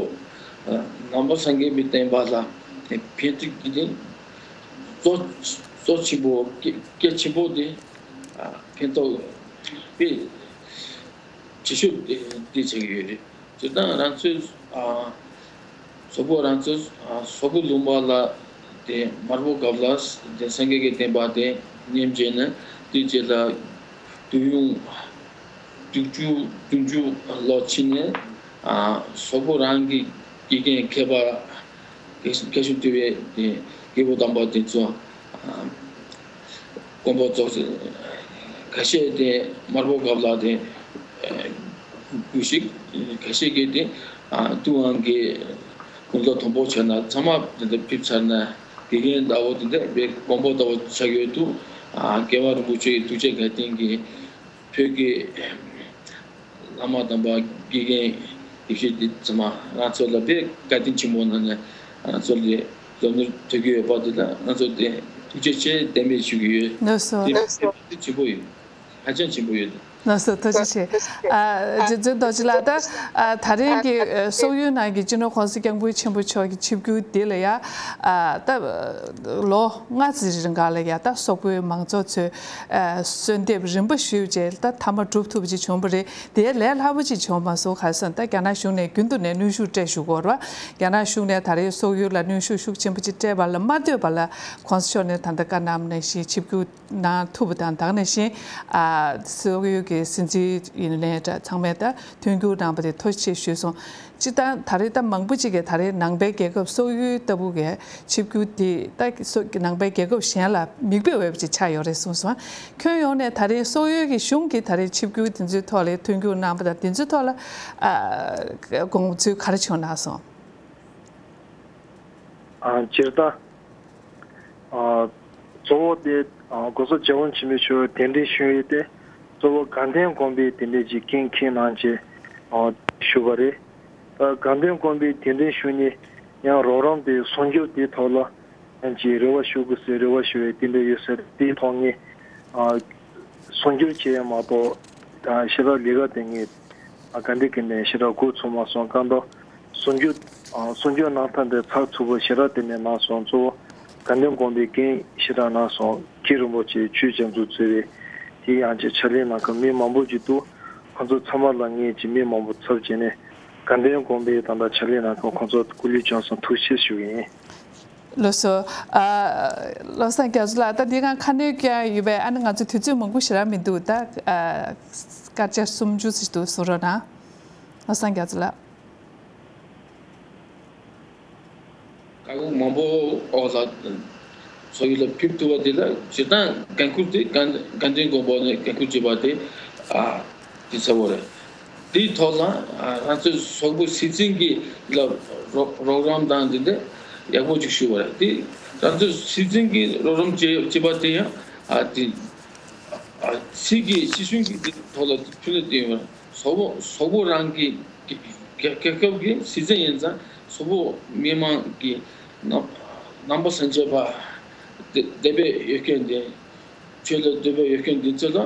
ཨ་ནང་པ་སངས་རྒྱས་པའི་བསྟན་པ་ལ་ཕན་ཐོགས་ཀྱི་དེ་གཙོ་གཙོ་ཆེན་པོ་གལ་གལ་ཆེན་པོ་དེ་ཨ་ཕན་ཐོགས་དཔེ་ཆེ་ཤོས་དེ་དེ་བྱེད་ཀྱི་ཡོད་རེད། སྤྱིར་བཏང་རང་ཚོའི་ཨ་སོག་པོ་རང་ཚོ་ཨ་སོག་པོའི་ལུང་པ་ལ་དེ་དམར་པོ་སྒང་ལ་དེ་སངས་རྒྱས་ཀྱི་བསྟན་པ་དེ་ཉམས་བྱས་ནས་དེའི་རྗེས་ལ་དུས་ཡུན་དྲུག་ཅུ་བདུན་ཅུ་ལོ་ཕྱིན་ནས་ཨ་སོག་པོ་རང་གི་དགེ་རྒན་མཁས་པ་མཁས་མཁས་གྲུབ་ཐོབ་པའི་དེ་རྒྱལ་པོ་དམ་པ་དེ་ཚོ་ཨ་དཀོན་པོ་ཚོགས་ཁ་ཤས་དེ་དམར་པོ་སྒང་ལ་དེ་རྒྱུགས་ཤིག་ཁ་ཤས་ཀྱིས་དེ་ཨ་ཏུའུ་ཝན་གྱི་དགུང་ལོ་མཐོན་པོ་བྱས་ན་ཚང་མ་དེ་འདྲ་ཕེབས་ཚར་ན་དགེ་རྒན་ལྟ་བུ་དེ་འདྲ་དཔེ་དཀོན་པོ་ལྟ་བུ་ཆགས་ཡོད་དུས་ཨ་རྒྱལ་བ་རིན་པོ་ཆེའི་ཐུགས་རྗེ་བཀའ་དྲིན་གྱིས་བོད་ཀྱི་བླ་མ་དམ་པ་དགེ་རྒན་ཡེ་ཤེས་འདི་ཚང་མ་ང་ཚོ་ལ་དཔེ་བཀའ་དྲིན་ཆེན་པོ་གནང་ནས་ང་ཚོ་ལ་སློབ་གཉེར་ཐོབ་ཀྱི་ཡོད་པ་འདི་ལ་ང་ཚོ་དེ་ཐུགས་རྗེ་ཆེ་བསྟན་པའི་ཞུ་གི་ཡོད། ལགས་སོ། དེ་དཔེ་ཆེན་པོ་ཡོད། ཧ་ཅང་ཆེན་པོ་ཡོད། ལགས་སོ། ཐུགས་རྗེ་ཆེ། ཨ་རྗེ་བཙུན་རྡོ་རྗེ་ལགས། ད་ཨ་ད་རེས་ཀྱི་ཨ་སོག་ཡུལ་ནང་གི་སྤྱི་ནོར་༸གོང་ས་༸སྐྱབས་མགོན་ཆེན་པོ་མཆོག་གི་ཆིབས་བསྒྱུར་འདི་ལ་ཡ་ཨ་ད་ལོ་ལྔ་ཙམ་རིང་ག་ལ་ཡ་ད་སོག་པོའི་མང་ཚོགས་ཚོས་ཨ་གསོལ་འདེབས་རིམ་པ་ཞུས་རྗེས་ད་མཐའ་མ་གྲུབ་ཐུབ་ཅིག་བྱུང་བ་རེད། དེའི་ལས་སླ་པོ་ཅིག་བྱུང་མ་སོང་། ག་རེ་ཟེར་ན་ད་རྒྱ་ནག་གཞུང་ནས་རྒྱུན་དུ་ནས་གནོན་ཤུགས་སྤྲད་བཞུགས་ཡོད་རེད་པ། རྒྱ་ནག་གཞུང་ནས་ད་རེས་སོག་ཡུལ་ལ་གནོན་ཤུགས་ཤུགས་ཆེན་པོ་ཅིག་སྤྲད་པ་ལ་མ་ལྟོས་པ་ལ་༸གོང་ས་མཆོག་ནས་ད་ལྟ་བཀའ་གནང་ནང་བཞིན་ཆིབས་བསྒྱུར་གནང་ཐུབ་པ་དང་། ད་ག་ནང་བཞིན་ཨ་སོག་ཡུལ་གྱི་སྲིད་འཛིན་ཡིན་ནའི་འདྲ་ཚང་མས་ད་མཐུན་འགྱུར་གནང་པ་དེ་ཐུགས་རྗེ་ཆེ་ཞུས་སོང་། སྤྱིར་བཏང་ད་རེས་ད་མང་པོ་ཅིག་གིས་ད་རེས་ནང་པའི་རྒྱལ་ཁབ་སོག་ཡུལ་ལྟ་བུ་གི་ཆིབས་བསྒྱུར་དེ་ད་སོ་ནང་པའི་རྒྱལ་ཁབ་གཞན་ལ་མིག་དཔེ་འོས་པ་ཅིག་ཆགས་ཡོད་རེད་གསུངས་སོང་། ཁྱོན་ཡོངས་ནས་ད་རེས་སོག་ཡུལ་གྱི་གཞུང་གིས་ད་རེས་ཆིབས་བསྒྱུར་དེ་ཚོའི་ཐོག་ལ་མཐུན་འགྱུར་གནང་པ་དང་དེ་ཚོའི་ཐོག་ལ་ཨ་དགོངས་ཚུལ་ག་རེ་བྱུང་གནང་སོང་། ཨ་སྤྱིར་བཏང་ཨ་གཙོ་བོ་དེ་ཨ་༸གོང་ས་༸སྐྱབས་མགོན་ཆེན་པོ་མཆོག་གདན་འདྲེན་ཞུས་ཡོད་དེ་གཙོ་བོ་དགའ་ལྡན་དགོན་པའི་དེ་འདྲས་ཀྱི་འགན་འཁྱེར་གནང་བྱས་ཨ་ཞུ་བ་རེད། ད་དགའ་ལྡན་དགོན་པའི་དེ་འདྲས་ཞུ་ནས་ཡང་རོགས་རམ་དེ་སྲུང་སྐྱོབ་དེའི་ཐོག་ལ་ཡང་ཅིག་རེ་བ་ཞུ་དགོས་ཟེར་རེ་བ་ཞུ་བའི་དེ་འདྲས་ཡོད་ཟེར། དེའི་ཐོག་ངས་ཨ་སྲུང་སྐྱོབ་བྱེད་ཡ་མ་གཏོགས་ད་ཞེ་དྲག་ལས་ཀ་དེ་ངས་ཨ་ག་འདི་གི་ནས་ཞེ་དྲག་འགོ་ཚུགས་མ་སོང་། གང་ལྟར་སྲུང་སྐྱོབ་ཨ་སྲུང་སྐྱོབ་གནང་ཐབས་འདི་ཚགས་ཚུད་པོ་ཞེ་དྲག་དེ་ནས་གནང་སོང་། གཙོ་བོ་དགའ་ལྡན་དགོན་པའི་འགན་ཞེ་དྲག་གནང་སོང་། རྒྱུད་རིན་པོ་ཆེ་ཆོས་རྒྱ་མཚོ་གཙོས་པའི་དེ་ཡང་ཅིག་ཕྱག་ལས་གནང་མཁན་མི་མང་པོ་ཅིག་འདུག་ཁོང་ཚོ་ཚང་མ་ལ་ངས་ཅིག་མི་མང་པོ་ཚབ་བྱས་ནས་དགའ་ལྡན་དགོན་པའི་ད་ལྟ་ཕྱག་ལས་གནང་མཁན་ཁོང་ཚོ་སྐུ་ལུས་བྱོན་སོང་། ཐུགས་རྗེ་ཆེ་ཞུ་གི་ཡིན། ལགས་སོ། ཨ་བློ་བཟང་རྒྱ་མཚོ་ལགས། ད་འདི་ག་ཁ་སྣོན་བསྐྱལ་ཡོད་པས་ཨ་ནི་ང་ཚོ་དུས་ཚོད་མང་པོ་ཞེ་དྲག་མི་འདུག་ད་ཨ་སྐར་ཆ་སུམ་ཅུ་ཙམ་འདུག་གསུང་རོགས་གནང་། བློ་བཟང་རྒྱ་མཚོ་ལགས། སྐར་མ་མང་པོ་འོག་ལ་སོག་ཡུལ་ལ་ཕེབས་ཐུབ་པ་དེ་ལ་སྤྱིར་བཏང་འགན་ཁུར་དེ་དགའ་དགའ་ལྡན་དགོན་པ་ནས་འགན་ཁུར་བྱས་པ་དེ་ཨ་དེ་ཚ་བོ་རེད། དེའི་ཐོག་ལ་ཨ་ང་ཚོའི་སོག་པོ་སྲིད་འཛིན་གྱི་ལ་རོགས་རོགས་རམ་དང་དེ་འདྲ་ཡག་པོ་ཅིག་ཞུས་པ་རེད། དེ་ང་ཚོའི་སྲིད་འཛིན་གྱི་རོགས་རམ་བྱས་བྱས་པ་དེ་ཡང་ཨ་དེ་ཨ་ཕྱི་གི་ཕྱི་གཞུང་གི་དེ་ཐོག་ལ་ཕུལ་ནས་བསྟན་ཡོད་པ་རེད། སོག་པོ་སོག་པོ་རང་གི་རྒྱལ་རྒྱལ་ཁབ་ཀྱི་སྲིད་འཛིན་ཡིན་ཙང་སོག་པོ་མི་མང་གི་ནང་ནང་པ་སངས་རྒྱས་པ་དད་དད་པའི་ཡོད་མཁན་དེ་ཆོས་ལ་དད་པ་ཡོད་མཁན་འདི་ཚོ་ལ་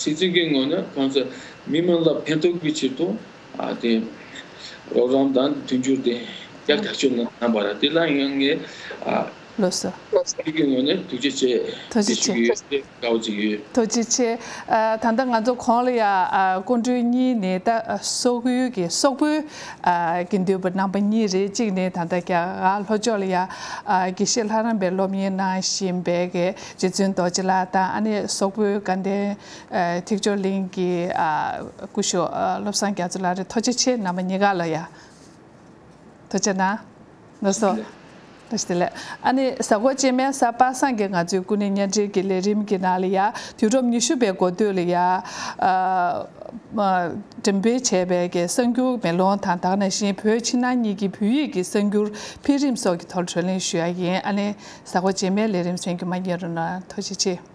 སྲིད་འཛིན་གྱི་ངོས་ནས་ཁོང་ཚོ་མི་མང་ལ་ཕན་ཐོགས་ཀྱི་ཆེད་དུ་ཨ་དེ་རོགས་རམ་དང་མཐུན་འགྱུར་དེ་ཡག་ཐག་ཆོད་གནང་པ་རེད། དེ་ལ་ཡང་ངས་ཨ་ལགས་སོ། ཁྱེད་ཀྱི་ངོས་ནས་ཐུགས་རྗེ་ཆེ་ཐུགས་རྗེ་ཆེ་ཞུ་གི་ཡོད། དགའ་བོ་ཅིག་ཡོད། ཐུགས་རྗེ་ཆེ། ཨ་ད་ལྟ་ང་ཚོ་གོང་ལ་ཡ་ཨ་སྐུ་མགྲོན་གཉིས་ནས་ད་སོག་ཡུལ་གྱི་སོག་པོའི་ཨ་དགེ་འདུན་པ་རྣམ་པ་གཉིས་རེད། གཅིག་ནས་ད་ལྟ་རྒྱ་གར་ལྷོ་ཕྱོགས་ལ་ཡ་ཨ་དགེ་བཤེས་ལྷ་རམས་པའི་སློབ་གཉེར་གནང་བཞིན་པའི་གི་རྗེ་བཙུན་རྡོ་རྗེ་ལགས་དང་ཨ་ནི་སོག་པོའི་དགའ་ལྡན་ཨ་ཐེག་མཆོག་གླིང་གི་ཨ་སྐུ་ཞབས་ཨ་བློ་བཟང་རྒྱ་མཚོ་ལགས་རེད། ཐུགས་རྗེ་ཆེ། རྣམ་པ་གཉིས་ཀ་ལ་ཡ་ཐུགས་རྗེ་གནང་། ལགས་སོ། བཀྲ་ཤིས་བདེ་ལེགས། ཨ་ནི་གཟའ་འཁོར་རྗེས་མའི་གཟའ་པ་སངས་ཀྱི་ང་ཚོའི་སྐུ་ཉིད་བརྙན་འཕྲིན་གྱི་ལས་རིམ་གྱི་ནང་ལ་ཡ་དུས་རབས་ཉི་ཤུ་པའི་འགོ་སྟོད་ལ་ཡ། ཨ། མ། འགྲེམས་སྤེལ་བྱས་པའི་གི་གསར་འགྱུར་མེ་ལོང་དང་། ད་ག་ནང་བཞིན་བོད་ཕྱི་ནང་གཉིས་ཀྱི་བོད་ཡིག་གི་གསར་འགྱུར་འཕེལ་རིམ་སོགས་ཀྱི་ཐོག་བགྲོ་གླེང་ཞུ་ཡ་ཡིན། ཨ་ནི་གཟའ་འཁོར་རྗེས་མའི་ལས་རིམ་གསན་རྒྱུ་མ་བསྙེལ་རོགས་གནང་། ཐུགས་རྗེ་ཆེ།